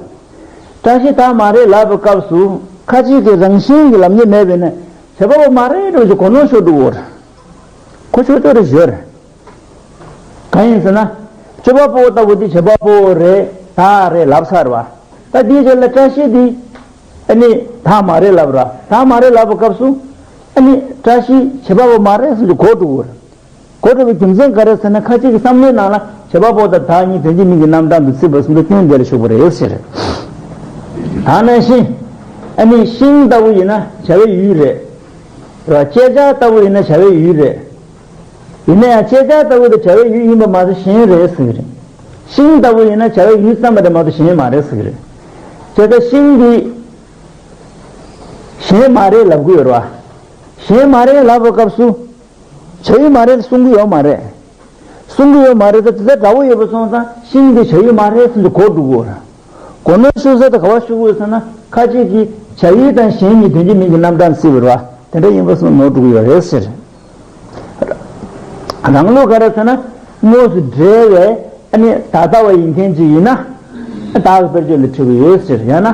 བཀྲ་ཤིས་བདག་མ་རེད་ལབ་པའི་སྐབས་སུ་ཁ་ཅིག་གིས་རང་བཞིན་གྱིས་ལབ་མཁན་མེད་པས་ན་བྱེད་པ་པོ་མ་རེད་འགྲོ་ཞིག་གོ་ནོར་ཤོར་འདུག་གོ། ཁོ་ཆོས་ཐོག་རེ་བཞོས་རེད། གང་ཡིན་ཟེར་ན། སྤྱོད་པ་པོ་ལྟ་བུ་དེ་བྱེད་པ་པོ་རེད་བདག་རེད་ལབ་ཚར་བ། ད་དེའི་རྗེས་ལ་བཀྲ་ཤིས་དེ། ཨ་ནི་བདག་མ་རེད་ལབ་ར། བདག་མ་རེད་ལབ་པའི་སྐབས་སུ། ཨ་ནི་བཀྲ་ཤིས་བྱེད་པ་པོ་མ་རེད་ཟེར་གྱི་གོ་འགྲོ་གོ་རེད། གོ་འགྲོ་བའི་རྒྱུ་མཚན་ག་རེ་ཟེར་ན་ཁ་ཅིག་གི་བསམ་བློའི་ནང་ལ་བྱེད་པ་པོ་དང་བདག་གཉིས་དོན་གཅིག་མིང་གི་རྣམ་གྲངས་དུ་བརྩིས་པ་སོང་ཙང་སྐྱོན་དེ་ལ་ཞུགས་པ་རེད་ཟེར། ད་ནང་བཞིན། ཨ་ནི་ཤིང་ལྟ་བུ་ཡིན་ན་བྱ་བའི་ཡུལ་རེད། རེད་བ། ཅེ་ཅ་ལྟ་བུ་ཡིན་ན་བྱ་བའི་ཡུལ་རེད། ཡིན་ན་ཡང་ཅེ་ཅ་ལྟ་བུ་དེ་བྱ་བའི་ཡུལ་ཡིན་པ་མ་ཟད་གཞན་རེད་ཟེར་གྱི་རེད། ཤིང་ལྟ་བུ་ཡིན་ན་བྱ་བའི་ཡུལ་ཙམ་པ་དེ་མ་གཏོགས་གཞན་མ་རེད་ཟེར་གྱི་རེད། བྱས་ཙང་ཤིང་འདི་གཞན་མ་རེད་ལབ་ཀྱི་ཡོད་རེད་བ། གཞན་མ་རེད་ལབ་པའི་སྐབས་སུ། བྱ་ཡུལ་མ་རེད་གསུང་གི་ཡོད་མ་རེད། གསུང་གི་ཡོད་མ་རེད་ད། དེ་ལྟར་འདྲ་བོ་ཡོད་པ་སོང་ཙང་ཤིང་འདི་བྱ་ཡུལ་མ་རེད་ཟེར་ནས་གོ་འགྲོ་གི་ཡོད་རེད། གོ་ནོར་ཤོར་ས་དེ་ག་པར་ཤོར་གི་ཡོད་ཟེར་ན་ཁ་ཅིག་གིས་བྱ་ཡུལ་དང་གཞན་གཉིས་དོན་གཅིག་མིང་གི་རྣམ་གྲངས་བརྩིས་པ་རེད་བ། དེ་འདྲ་ཡིན་པ་སོང་ནོར་འགྲོ་གི་ཡོད་རེད་ཟེར། རང་ལུགས་ག་རེ་ཟེར་ན། དངོས་སུ་འབྲེལ་བའི་ཨ་ནི་ད་ལྟ་བ་ཡིན་མཁན་ཅིག་ཡིན་ན། བདག་གི་དཔེར་བརྗོད་ལ་འཁྲིལ་གྱི་ཡོད་ཟེར། ཡང་ན།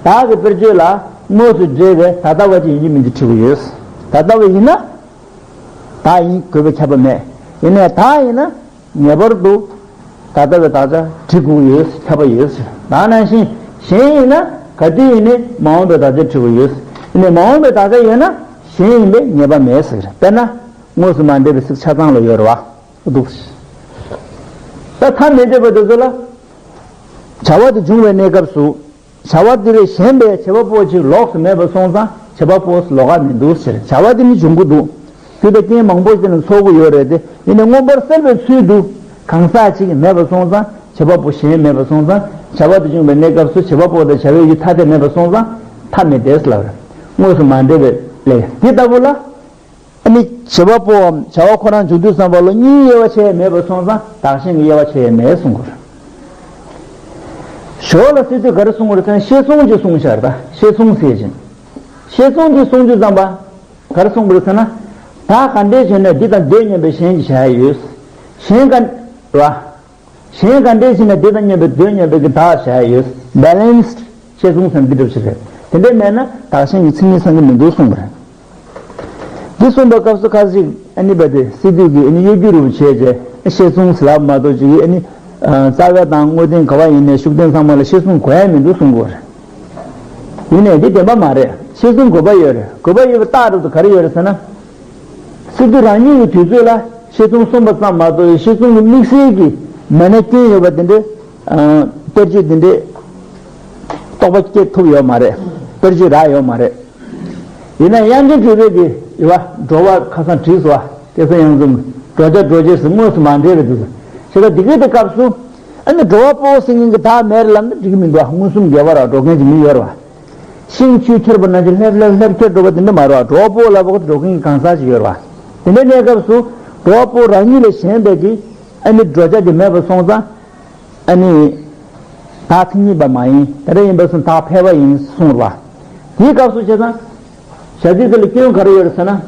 བདག་གི་དཔེར་བརྗོད་ལ་དངོས་སུ་འབྲེལ་བའི་ད་ལྟ་བ་ཅིག་ཡིན་གཅིག་མིན་གཅིག་འཁྲིལ་གྱི་ཡོད། ད་ལྟ་བ་ཡིན་ན། བདག་ཡིན་དགོས་པའི་ཁྱབ་པ་མེད། ཡིན་ནའི་བདག་ཡིན་ན་ངེས་པར་དུ་ད་ལྟ་བའི་དག་ཆ་འབྲི་དགོས་ཀྱི་ཡོད། ཁྱབ་པ་ཡོད་ཟེར། ད་ནང་བཞིན་གཞན་ཡིན་ན་ག་དུས་ཡིན་ནའི་མ་འོངས་པའི་དག་ཆ་འབྲི་དགོས་ཡོད། ཡིན་ནའི་མ་འོངས་པའི་དག་ཆ་ཡོད་ན་གཞན་ཡིན་པའི་ངེས་པ་མེད་ཟེར། དཔེར་ན། དངོས་སུ་མ་འདྲེས་པའི་ཚིག་ཆ་ཚང་ལ་ཡོད་རེད་བ། འདུག་ད་ཐ་མི་དད་པ་དེ་ཚོ་ལ། བྱ་བ་དེ་འབྱུང་བའི་གནས་སྐབས་སུ། བྱ་བ་དེ་ལས་གཞན་པའི་བྱེད་པ་པོ་ཅིག་ལོགས་སུ་མེད་པ་སོང་ཙང་བྱེད་པ་པོ་ལོགས་ཀ་མི་འདུག་ཟེར། བྱ་བ་དེ་ནི་འབྱུང་གི་འདུག་རྒྱུ་དང་རྐྱེན་མང་པོ་ཞིག་ནས་ཚོགས་ཀྱི་ཡོད་རེད་དེ། ཡིན་ནའི་མངོན་པར་གསལ་བའི་ཚུལ་དུ་གང་ཟག་ཅིག་མེད་པ་སོང་ཙང་བྱེད་པ་པོ་གཞན་མེད་པ་སོང་ཙང་བྱ་བ་དེ་འབྱུང་བའི་གནས་སྐབས་སུ་བྱེད་པ་པོ་དང་བྱ་བའི་ཡུལ་ཐ་དད་མེད་པ་སོང་ཙང་ཐ་མི་དད་ལབ་རེད། དངོས་སུ་མ་འདྲེས་པའི་ལས་འདི་ལྟ་བུ་ལ། ཨ་ནི་བྱེད་པ་པོའམ་བྱ་བ་ཁོ་རང་འབྱུང་དུས་ཙམ་པ་ལ་གཉིས་དབྱེ་བ་ཕྱེ་ཡས་མེད་པ་སོང་ཙང་བདག་གཞན་གྱི་དབྱེ་བ་ཕྱེ་ཡས་མེད་གསུང་དགོས་རེད། ཞོར་ལ་སི་ཏུས་ག་རེ་གསུངས་པ་རེད་ཟེར་ན། བཤད་མཚུངས་ཅིག་གསུངས་བཞག་རེད། ད་བཤད་མཚུངས་ཟེར་ཅིང་། བཤད་མཚུངས་ཅིག་གསུངས་དུས་ཙམ་པ། ག་རེ་གསུངས་པ་རེད་ཟེར་ན། བདག་ག་འདྲས་བྱས་ནས་འདི་དང་དེ་མཉམ་པའི་གཞན་གྱི་བྱ་ཡ་ཡོད། གཞན་ག་རེ་བ། གཞན་ག་འདྲས་བྱས་ནས་འདི་དང་མཉམ་པའི་དེ་མཉམ་པའི་གི་བདག་བྱ་ཡ་ཡོད། བེ་ལེན་སི་བཤད་མཚུངས་ཟེར་ན་འདི་འདྲ་ཞིག་རེད། དེ་འདྲས་མེད་ན་བདག་གཞན་གྱི་མཚན་ཉིད་ཚང་གི་མི་འདུག་གསུངས་པ་རེད། འདི་གསུངས་པའི་སྐབས་སུ་ཁ་ཅིག་ཨ་ནི་བ་དེ་སི་ཏུས་ཀྱིས་ཨ་ནི་གཡོ་སྒྱུ་རུ་བྱས་རྗེས་བཤད་མཚུངས་ལབ་མ་གཏོགས་ཅིག་ཨ་ནི། རྩ་བ་དང་དངོས་བསྟན་ག་བ་ཡིན་ནའི་ཤུགས་བསྟན་ཚང་མ་ལ་བཤད་མཚུངས་དགོས་ཡ་མི་འདུག་གསུང་གི་ཡོད་རེད། ཡིན་ནའི་འདི་བདེན་པ་མ་རེད། བཤད་མཚུངས་དགོས་པ་ཡོད་རེད། དགོས་པ་ཡོད་པའི་རྟགས་རབ་ཏུ་ག་རེ་ཡོད་རེད་ཟེར་ན། སི་ཏུ་རང་ཉིད་ཀྱི་དུས་ཚོད་ལ་བཤད་མཚུངས་གསུངས་པ་ཙམ་མ་གཏོགས་བཤད་མཚུངས་ཀྱི་དམིགས་བསལ་གྱི་མེད་ན་སྐྱོན་ཡོད་པ་དེ་འདྲའི་དཔེར་བརྗོད་དེ་འདྲའི་རྟོགས་པ་སྐྱེ་ཐུབ་ཡོད་མ་རེད། དཔེར་བརྗོད་རག་ཡོད་མ་རེད། ཡིན་ན་དབྱངས་ཅན་གྲུབ་པའི་གི་ཡོད་པ་འགྲོ་བ་ཁ་སང་བྲིས་སོ། སྐལ་བཟང་དབྱངས་འཛོམས། འགྲོ་བྱ་འགྲོ་བྱེད་སུ་དངོས་སུ་མ་འབྲེལ་བའི་དུས་སུ། བྱས་ཙང་འདི་གའི་དེ་སྐབས་སུ། ཨ་ནི་འགྲོ་བ་པོ་ཟེར་མཁན་གྱི་བདག་མེད་རེད་ལབ་ན་འགྲིག་གི་མི་འདུག་མངོན་སུམ་རྒྱལ་བ་ར་འགྲོ་མཁན་གྱི་མི་ཡོད་རེད་བ། ཤིང་ཆུས་ཁྱེར་བ་ནང་བཞིན་ལྷེབ་ལྷེབ་ལྷེབ་ཁྱེར་འགྲོ་བ་དེ་འདྲ་མ་རེད་བ། འགྲོ་བ་པོ་ལབ་པ་འགྲོ་མཁན་གྱི་གང་ཟག་ཅིག་ཡོད་རེད་བ། དེ་འདྲའི་གནས་སྐབས་སུ་འགྲོ་བ་པོ་རང་ཉིད་ལས་གཞན་པའི་གི་ཨ་ནི་འགྲོ་བྱ་གི་མེད་པ་སོང་ཙང་། ཨ་ནི། བདག་མཚན་ཉིད་པ་མ་ཡིན། དེ་འདྲ་ཡིན་པ་སོང་བདག་ཕལ་པ་ཡིན་གསུངས་རེད་བ། དེའི་སྐབས་སུ་བྱས་ཙང་། བྱ་ཚིག་དེ་ལ་སྐྱོན་ག་རེ་ཡོད་རེད་ཟེར་ན།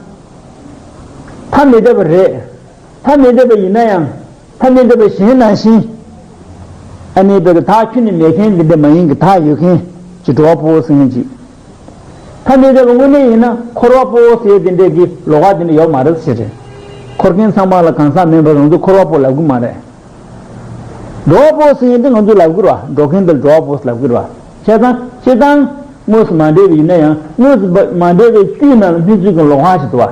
ཐ་མི་དད་པ་རེད། ཐ་མི་དད་པ་ཡིན་ན་ཡང་། ཐ་མི་དད་པ་གཞན་ནང་བཞིན། ཨ་ནི་བདག་ཁྱོན་ནས་མེད་མཁན་དེ་འདྲ་མ་ཡིན་གྱི་བདག་ཡོད་མཁན་གྱི་འགྲོ་བ་པོ་ཟེར་མཁན་ཅིག་ཐ་མི་དད་པ་དངོས་གནས་ཡིན་ན་འཁོར་བ་པོ་ཟེར་དེ་འདྲས་ཀྱི་ལོགས་ཀ་དེ་འདྲ་ཡོད་མ་རེད་ཟེར་རེད། འཁོར་མཁན་ཚང་མ་ལ་གང་ཟག་མིན་པ་རང་ཚོ་འཁོར་བ་པོ་ལབ་གི་མ་རེད། འགྲོ་བ་པོ་ཟེར་མཁན་དེ་ང་ཚོས་ལབ་དགོས་རེད་བ། འགྲོ་མཁན་དེ་ལ་འགྲོ་བ་པོ་ལབ་དགོས་རེད་བ། བྱས་ཙང་སྤྱིར་བཏང་དངོས་སུ་མ་འབྲེལ་བ་ཡིན་ན་ཡང་དངོས་སུ་མ་འབྲེལ་བའི་བཅུད་ནང་ལ་སྨིན་ཚུལ་གྱི་ལོགས་ཀ་ཞིག་འདུག་བ།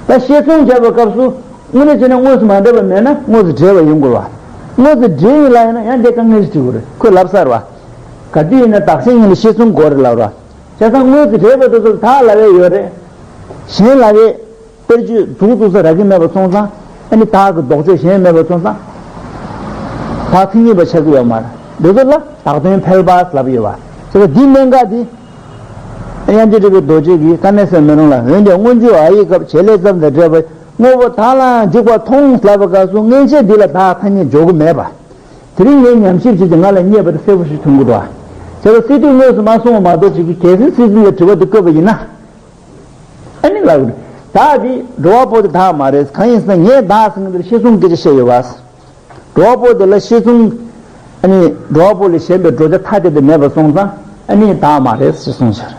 ད་བཤད་མཚུངས་བྱས་པའི་སྐབས་སུ་དངོས་གནས་བྱས་ན་དངོས་སུ་མ་འབྲེལ་བ་མེད་ན་དངོས་སུ་འབྲེལ་བ་ཡིན་དགོས་རེད་བ། དངོས་སུ་འབྲེལ་ཡིན་ལབ་ཡིན་ན་ཡང་དེ་དཀའ་ངལ་ཞིག་འཕྲད་དགོས་རེད། ཁོས་ལབ་ཚར་བ། ག་དུས་ཡིན་ན་བདག་གཞན་གཉིས་ལ་བཤད་མཚུངས་དགོས་རེད་ལབ་ར། བྱས་ཙང་དངོས་སུ་འབྲེལ་བ་དེ་ཚོ་ལ་བདག་ལབ་ཡས་ཡོད་རེད། གཞན་ལབ་ཡས། དཔེར་བརྗོད་འདུག་འདུག་ས་རག་གི་མེད་པ་སོང་ཙང་། ཨ་ནི་བདག་གི་ལྡོག་ཕྱོགས་གཞན་མེད་པ་སོང་ཙང་། བདག་མཚན་ཉིད་པ་ཆགས་ཀྱི་ཡོད་མ་རེད། འདི་ཚོ་ལ་བདག་དོན་ཕལ་པ་ལབ་ཡོད་པ། བྱས་ཙང་འདིའི་གནད་འགག་འདི། དབྱངས་ཅན་གྲུབ་པའི་རྡོ་རྗེ་གིས་དཀའ་གནད་གསལ་མེ་ལོང་ལ། འོན་ཀྱང་སྔོན་འཇུག་ཨ་ཡིག་སྐབས་བྱེད་ལས་ཙམ་དང་འབྲེལ་བའི་དངོས་པོ་བདག་ལའང་འཇུག་པ་མཐོང་ལབ་པའི་སྐབས་སུ་མངོན་ཤེས་འདི་ལ་བདག་ཐ་སྙད་འཇོག་གི་མེད་པ། དེ་རིང་ངས་ཉམས་ཞིབ་བྱས་ཏེ་ང་ལ་རྙེད་པ་དེ་གསལ་པོ་ཞིག་མཐོང་གི་འདུག་བ། བྱས་ཙང་སི་ཏུས་དངོས་སུ་མ་གསུངས་པ་མ་གཏོགས་ཅིག་གིས་གལ་སྲིད་སི་ཏུ་ལ་དྲི་བ་དེ་བཀོད་པ་ཡིན་ན། ཨ་ནི་ལབ་གི་རེད། བདག་དེ་འགྲོ་བ་པོ་དེ་བདག་མ་རེད། གང་ཡིན་ཟེར་ན་ངས་བདག་ཟེར་མཁན་དེར་བཤད་མཚུངས་སྐད་ཆ་བཤད་ཡོད་པ། འགྲོ་བ་པོ་དེ་ལ་བཤད་མཚུངས། ཨ་ནི་འགྲོ་བ་པོ་ལས་གཞན་པའི་འགྲོ་བྱ་ཐ་དད་དེ་མེད་པ་སོང་ཙང་ཨ་ནི་བདག་མ་རེད་ཞེས་གསུངས་ཤར།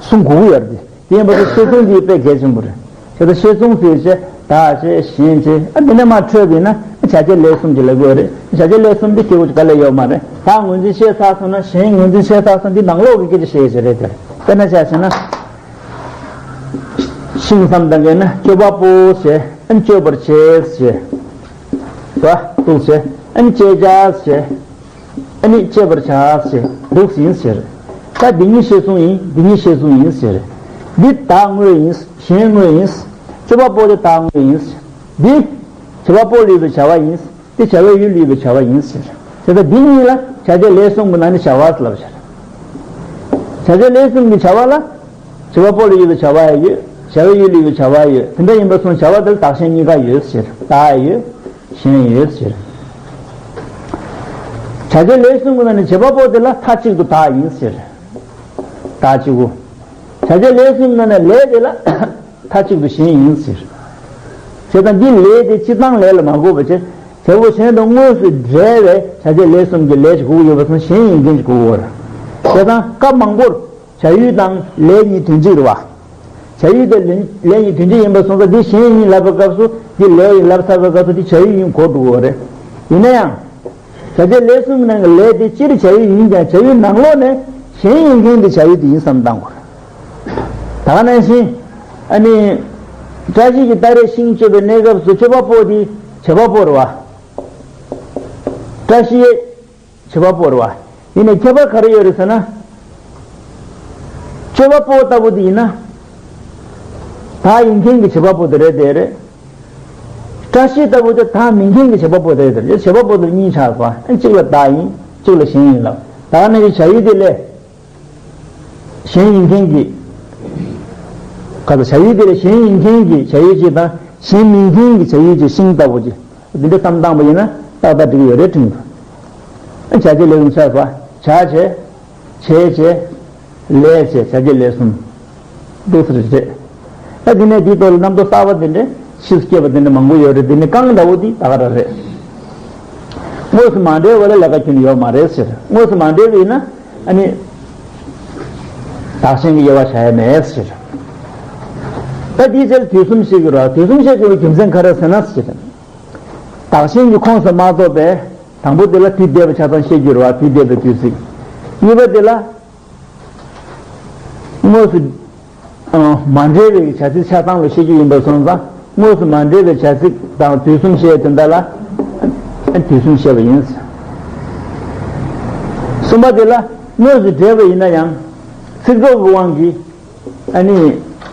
གསུང་དགོས་ཀྱི་ཡོད་རེད་དེ། དེ་ཡིན་པ་ཚོ་བཤད་མཚུངས་དེ་དཔེ་གལ་ཆེན་པོ་རེད། བྱས་ཙང་བཤད་མཚུངས་ཟེར་བྱས་བདག་བྱས་གཞན་བྱས་ཨ་དེ་ནས་མར་འཕྲོས་པ་ཡིན་ན་བྱ་བྱེད་ལས་གསུམ་གྱི་ལབ་དགོས་རེད། བྱ་བྱེད་ལས་གསུམ་དེ་སྐྱེ་བོ་གཅིག་དཀའ་ལས་ཡོད་མ་རེད། བདག་ངོས་འཛིན་བྱས་ཚར་སོང་ན་གཞན་ངོས་འཛིན་བྱས་ཚར་སོང་། འདི་ནང་ལོགས་ཀྱི་སྐད་ཆ་བཤད་ཀྱི་རེད་དེ། དཔེར་ན་ཆ་བཞག་ན། ཤིང་བསམ་བཏང་མཁན་ན་གཅོད་པ་པོ་བྱས། ཨ་ནི་གཅོད་པར་བྱེད་བྱས། བ་འདུག་བྱས། ཨ་ནི་གཅད་བྱ་བྱས། ཨ་ནི་གཅད་པར་བྱ་བྱས། འདུག་ཡིན་ཟེར། ད་འདི་གཉིས་བཤད་མཚུངས་ཡིན། འདི་གཉིས་བཤད་མཚུངས་ཡིན་ཟེར། འདི་བདག་དངོས་ཡིན། གཞན་དངོས་ཡིན། གཅོད་པ་པོ་དེ་བདག་དངོས་ཡིན། འདི་བྱེད་པ་པོ་ལ་ཡོད་པའི་བྱ་བ་ཡིན། དེ་བྱ་བའི་ཡུལ་ལ་ཡོད་པའི་བྱ་བ་ཡིན་ཟེར། དེ་ལྟར་འདི་གཉིས་ལ་བྱ་བྱེད་ལས་གསུམ་གྱི་ནང་ནས་བྱ་བ་ལབ་བྱ། བྱ་བྱེད་ལས་གསུམ་གྱི་བྱ་བ་ལ། བྱེད་པ་པོ་ལ་ཡོད་པའི་བྱ་བ་ཡང་ཡོད། བྱ་བའི་ཡུལ་ལ་ཡོད་པའི་བྱ་བ་ཡང་ཡོད། དེ་འདྲ་ཡིན་པ་སོང་བྱ་བ་དེ་ལ་བདག་གཞན་གཉིས་ཀ་ཡོད་ཟེར། བདག་ཡང་ཡོད། གཞན་ཡང་ཡོད་ཟེར། བྱ་བྱེད་ལས་གསུམ་གྱི་ནང་ནས་བྱེད་པ་པོ་དེ་ལ་མཐའ་གཅིག་ཏུ་བདག་ཡིན་ཟེར། བདག་གཅིག་པུ། བྱ་བྱེད་ལས་གསུམ་ནང་ནས་ལས་དེ་ལ་མཐའ་གཅིག་ཏུ་གཞན་ཡིན་ཟེར། བྱས་ཙང་འདི་ལས་དེ་སྤྱིར་བཏང་ལས་ལ་མ་གོ་བ་བྱས། བྱ་བ་གཞན་དང་དངོས་སུ་འབྲེལ་བའི་བྱ་བྱེད་ལས་གསུམ་གྱི་ལས་ཅིག་དགོས་ཀྱི་ཡོད་པ་སོང་གཞན་ཡིན་མཁན་ཅིག་དགོས་ཀྱི་ཡོད་རེད། བྱས་ཙང་སྐབས་མང་པོར་བྱ་ཡུལ་དང་ལས་གཉིས་དོན་གཅིག་རེད་བ། བྱ་ཡུལ་དེ་ལས་ལས་གཉིས་དོན་གཅིག་ཡིན་པ་སོང་ཙང་འདི་གཞན་ཡིན་ལབ་པའི་སྐབས་སུ་འདི་ལས་ཡིན་ལབ་ཚར་བའི་སྐབས་སུ་འདི་བྱ་ཡུལ་ཡིན་གོ་འགྲོ་གི་ཡོད་རེད། ཡིན་ན་ཡང་། བྱ་བྱེད་ལས་གསུམ་ནང་གི་ལས་དེ་སྤྱིར་བྱ་ཡུལ་ཡིན་ཀྱང་བྱ་ཡུལ་ནང་ལོགས་ནས་གཞན་ཡིན་མཁན་དེ་བྱ་ཡུལ་དེ་ཡིན་བསམ་བཏང་དགོས། ད་ག་ནང་བཞིན། ཨ་ནི། བཀྲ་ཤིས་ཀྱིས་སྟ་རེས་ཤིང་གཅོད་པའི་གནས་སྐབས་སུ་གཅོད་པ་པོ་དེ་བྱེད་པ་པོ་རེད་བ། བཀྲ་ཤིས་བྱེད་པ་པོ་རེད་བ། ཡིན་ནའི་ཁྱད་པར་ག་རེ་ཡོད་རེད་ཟེར་ན། གཅོད་པ་པོ་ལྟ་བུ་དེ་ཡིན་ན། བདག་ཡིན་མཁན་གྱི་བྱེད་པ་པོ་དེ་རེད་དེ་རེད། བཀྲ་ཤིས་ལྟ་བུ་དེ་བདག་མིན་མཁན་གྱི་བྱེད་པ་པོ་དེ་རེད་དེ་རེད། བྱེད་པ་པོ་དེ་གཉིས་ཆགས་སོང་། ཨ་གཅིག་ལ་བདག་ཡིན། གཅིག་ལ་གཞན་ཡིན་ལབ། ད་ག་ནང་བཞིན་བྱ་ཡུལ་དེ་ལས། གཞན་ཡིན་མཁན་གྱི། ག་ཚོད་བྱ་ཡུལ་དེ་ལས་གཞན་ཡིན་མཁན་གྱི་བྱ་ཡུལ་གཅིག་དང་གཞན་མིན་མཁན་གྱི་བྱ་ཡུལ་གཅིག་ཤིང་ལྟ་བུ་གཅིག་འདི་འདྲ་བསམ་བཏང་པ་ཡིན་ན་ཏག་ཏག་འགྲིག་གི་ཡོད་རེད་དྲན་གྱི་འདུག་བྱ་བྱེད་ལས་གསུམ་ཆགས་སོ། བྱ་བྱེད། བྱེད་བྱེད། ལས་བྱེད། བྱ་བྱེད་ལས་གསུམ། འདུག་སེ་རེད། ད་དེ་ནས་དེའི་ཐོག་ལ་རྣམ་རྟོག་གསར་པ་དེ་འདྲས་ཕྱིས་སུ་སྐྱེས་པ་དེ་འདྲས་མང་པོ་ཡོད་རེད། དེ་ནི་རྐང་འདྲ་བོ་དེ་ད་ག་རང་རེད། དངོས་སུ་མ་འབྲེལ་བ་ལ་ལས་ཀ་ཁྱོན་ནས་ཡོད་མ་རེད་ཟེར། དངོས་སུ་མ་འབྲེལ་བ་ཡིན་ན་ཨ་ནི་བདག་གཞན་གྱི་དབྱེ་བ་བྱ་ཡ་མེད་ཟེར། ད་དེའི་རྗེས་ལ་དུས་གསུམ་བཤད་ཀྱི་རེད། དུས་གསུམ་བཤད་དགོས་པའི་རྒྱུ་མཚན་ག་རེ་ཟེར་ན་ཟེར། བདག་གཞན་གྱི་ཁོངས་སུ་མ་གཏོགས་པའི་དང་པོ་དེ་ལ་དུས་འདས་པའི་ཆ་ཚང་བཤད་རྒྱུ་རེད་བ། དུས་འདས་པའི་དུས་ཚིགས། གཉིས་པ་དེ་ལ་དངོས་སུ་ཨ་མ་འབྲེལ་བའི་བྱ་ཚིག་ཆ་ཚང་ལ་བཤད་རྒྱུ་ཡིན་པ་སོང་ཙང་། དངོས་སུ་མ་འབྲེལ་བའི་བྱ་ཚིག་དང་དུས་གསུམ་བཤད་དེ་འདྲ་ལ་དུས་གསུམ་བཤད་པ་ཡིན། གསུམ་པ་དེ་ལ་དངོས་སུ་འབྲེལ་བ་ཡིན་ན་ཡང་ཚིག་གྲོགས་ཀྱི་དབང་གིས། ཨ་ནི་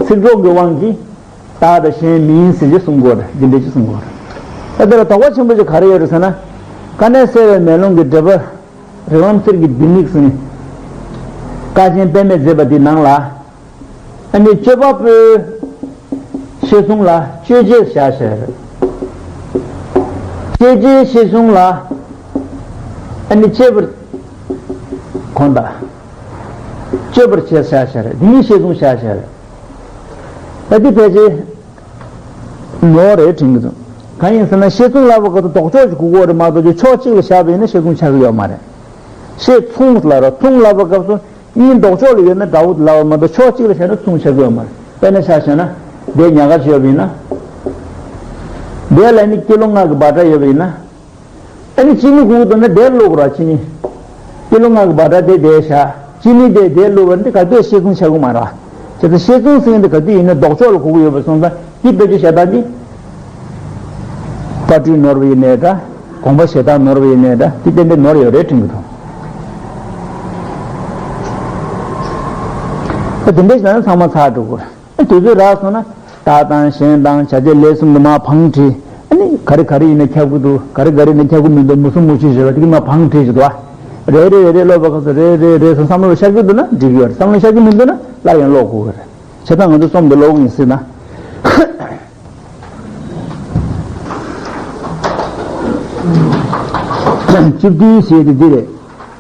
ཚིག་གྲོགས་ཀྱི་དབང་གིས་བདག་དང་གཞན་མིན་ཟེར་གྱི་གསུང་གི་ཡོད་རེད། འདི་འདྲ་ཅིག་གསུང་གི་ཡོད་རེད། ད་དེ་ལ་དོགས་པ་ཆེན་པོ་ཅིག་ག་རེ་ཡོད་རེད་ཟེར་ན། དཀའ་གནད་གསལ་བའི་མེ་ལོང་གི་འགྲེལ་པ། རིགས་ལམ་གསེར་གྱི་ལྡེ་མིག་ཟེར་ནས་ཀ་ཆེན་པདྨས་མཛད་པ་འདི་ནང་ལ། ཨ་ནི་སྤྱོད་པ་པོའི་ཤེས་གསུམ་ལ་སྤྱོད་བྱེད་བཞག་བཞག་རེད། སྤྱོད་བྱེད་ཤེས་གསུམ་ལ་ཨ་ནི་སྤྱོད་པར་གོ་བ། སྤྱོད་པར་བྱེད་བཞག་བཞག་རེད། འདི་གཉིས་ཤེས་གསུམ་བཞག་བཞག་རེད། ད་འདི་ཕལ་ཆེར་ནོར་རེད་དྲན་གྱི་འདུག་གང་ཡིན་ཟེར་ན་ཤེས་གསུམ་ལབ་པ་ག་ཚོད་ལྡོག་ཕྱོགས་ཀྱི་གོ་གི་ཡོད་རེད་མ་གཏོགས་ཀྱི་ཕྱོགས་གཅིག་ལ་བཞག་པ་ཡིན་ན་ཤེས་གསུམ་ཆགས་ཀྱི་ཡོད་མ་རེད། ཤེས་མཚུངས་ལབ་ར། མཚུངས་ལབ་པ་སྐབས་སུ་གཉིས་ལྡོག་ཕྱོགས་ལ་ཡོད་ན་འདྲ་བོ་ལབ་པ་མ་གཏོགས་ཕྱོགས་གཅིག་ལ་བཞག་ན་མཚུངས་ཆགས་ཀྱི་ཡོད་མ་རེད། དཔེར་ན་ཆ་བཞག་ན་འདི་ཉག་ག་བྱས་པ་ཡིན་ན། འདི་ལ་ནི་ཀི་ལོ་ལྔ་གི་སྦ་ཊ་ཡོད་པ་ཡིན་ན། ཨ་ནི་ཅི་ནི་གུག་འདུག་ན་དེར་བླུག་ར་ཅི་ནི། ཀི་ལོ་ལྔ་གི་སྦ་ཊ་དེ་དེར་བཞག་ཅི་ནི་དེ་དེར་བླུག་པ་འདི་ག་དུས་ཤེས་གསུམ་ཆགས་ཀྱི་མ་རེད། བྱས་ཙང་ཤེས་གསུམ་ཟེར་མཁན་འདི་ག་དུས་ཡིན་ན་ལྡོག་ཕྱོགས་ལ་གོ་གི་ཡོད་པ་སོང་ཙང་འདི་དཔེ་བརྗོད་བྱེད་སྟངས་འདི། དཔར་སྐྲུན་ནོར་བ་ཡིན་ནའི་འདྲ། དགོངས་པ་བཞེས་སྟངས་ནོར་བ་ཡིན་ནའི་འདྲ། འདི་ཏན་ཏན་ནོར་ཡོད་རེད་དྲན་གྱི་འདུག་ད་དེ་འདྲ་བྱས་ན་ཚང་མ་ཚར་འགྲོ་གི་རེད། དུས་ཚོད་རག་སོང་ན་བདག་དང་གཞན་དང་བྱ་བྱེད་ལས་གསུམ་དུ་མར་བང་བསྒྲིགས། ཨ་ནི་ག་རེ་ག་རེ་ཡིན་ན་ཁྱབ་ཀྱི་འདུག་ག་རེ་ག་རེ་ཡིན་ན་ཁྱབ་ཀྱི་མི་འདུག་མུ་གསུམ་མུ་བཞི་བྱས་པ་དེ་གི་མར་བང་བསྒྲིགས་བྱེད་དོ། རེ་རེ་རེ་རེ་ཀློག་པ་སྐབས་སུ་རེ་རེ་རེ་སོ་བསམ་བློ་ཤར་གྱི་འདུག་ན་འགྲིག་གི་ཡོད་རེད། བསམ་བློ་ཤར་གྱི་མི་འདུག་ན་སླར་ཡང་ཀློག་དགོས་ཀྱི་རེད། བྱས་ཙང་ང་ཚོ་རྩོམ་འདི་ཀློག་གི་ཡིན་སྲིད་ན། བཅུ་བདུན་ཞེས་དེ་འདི་རེད།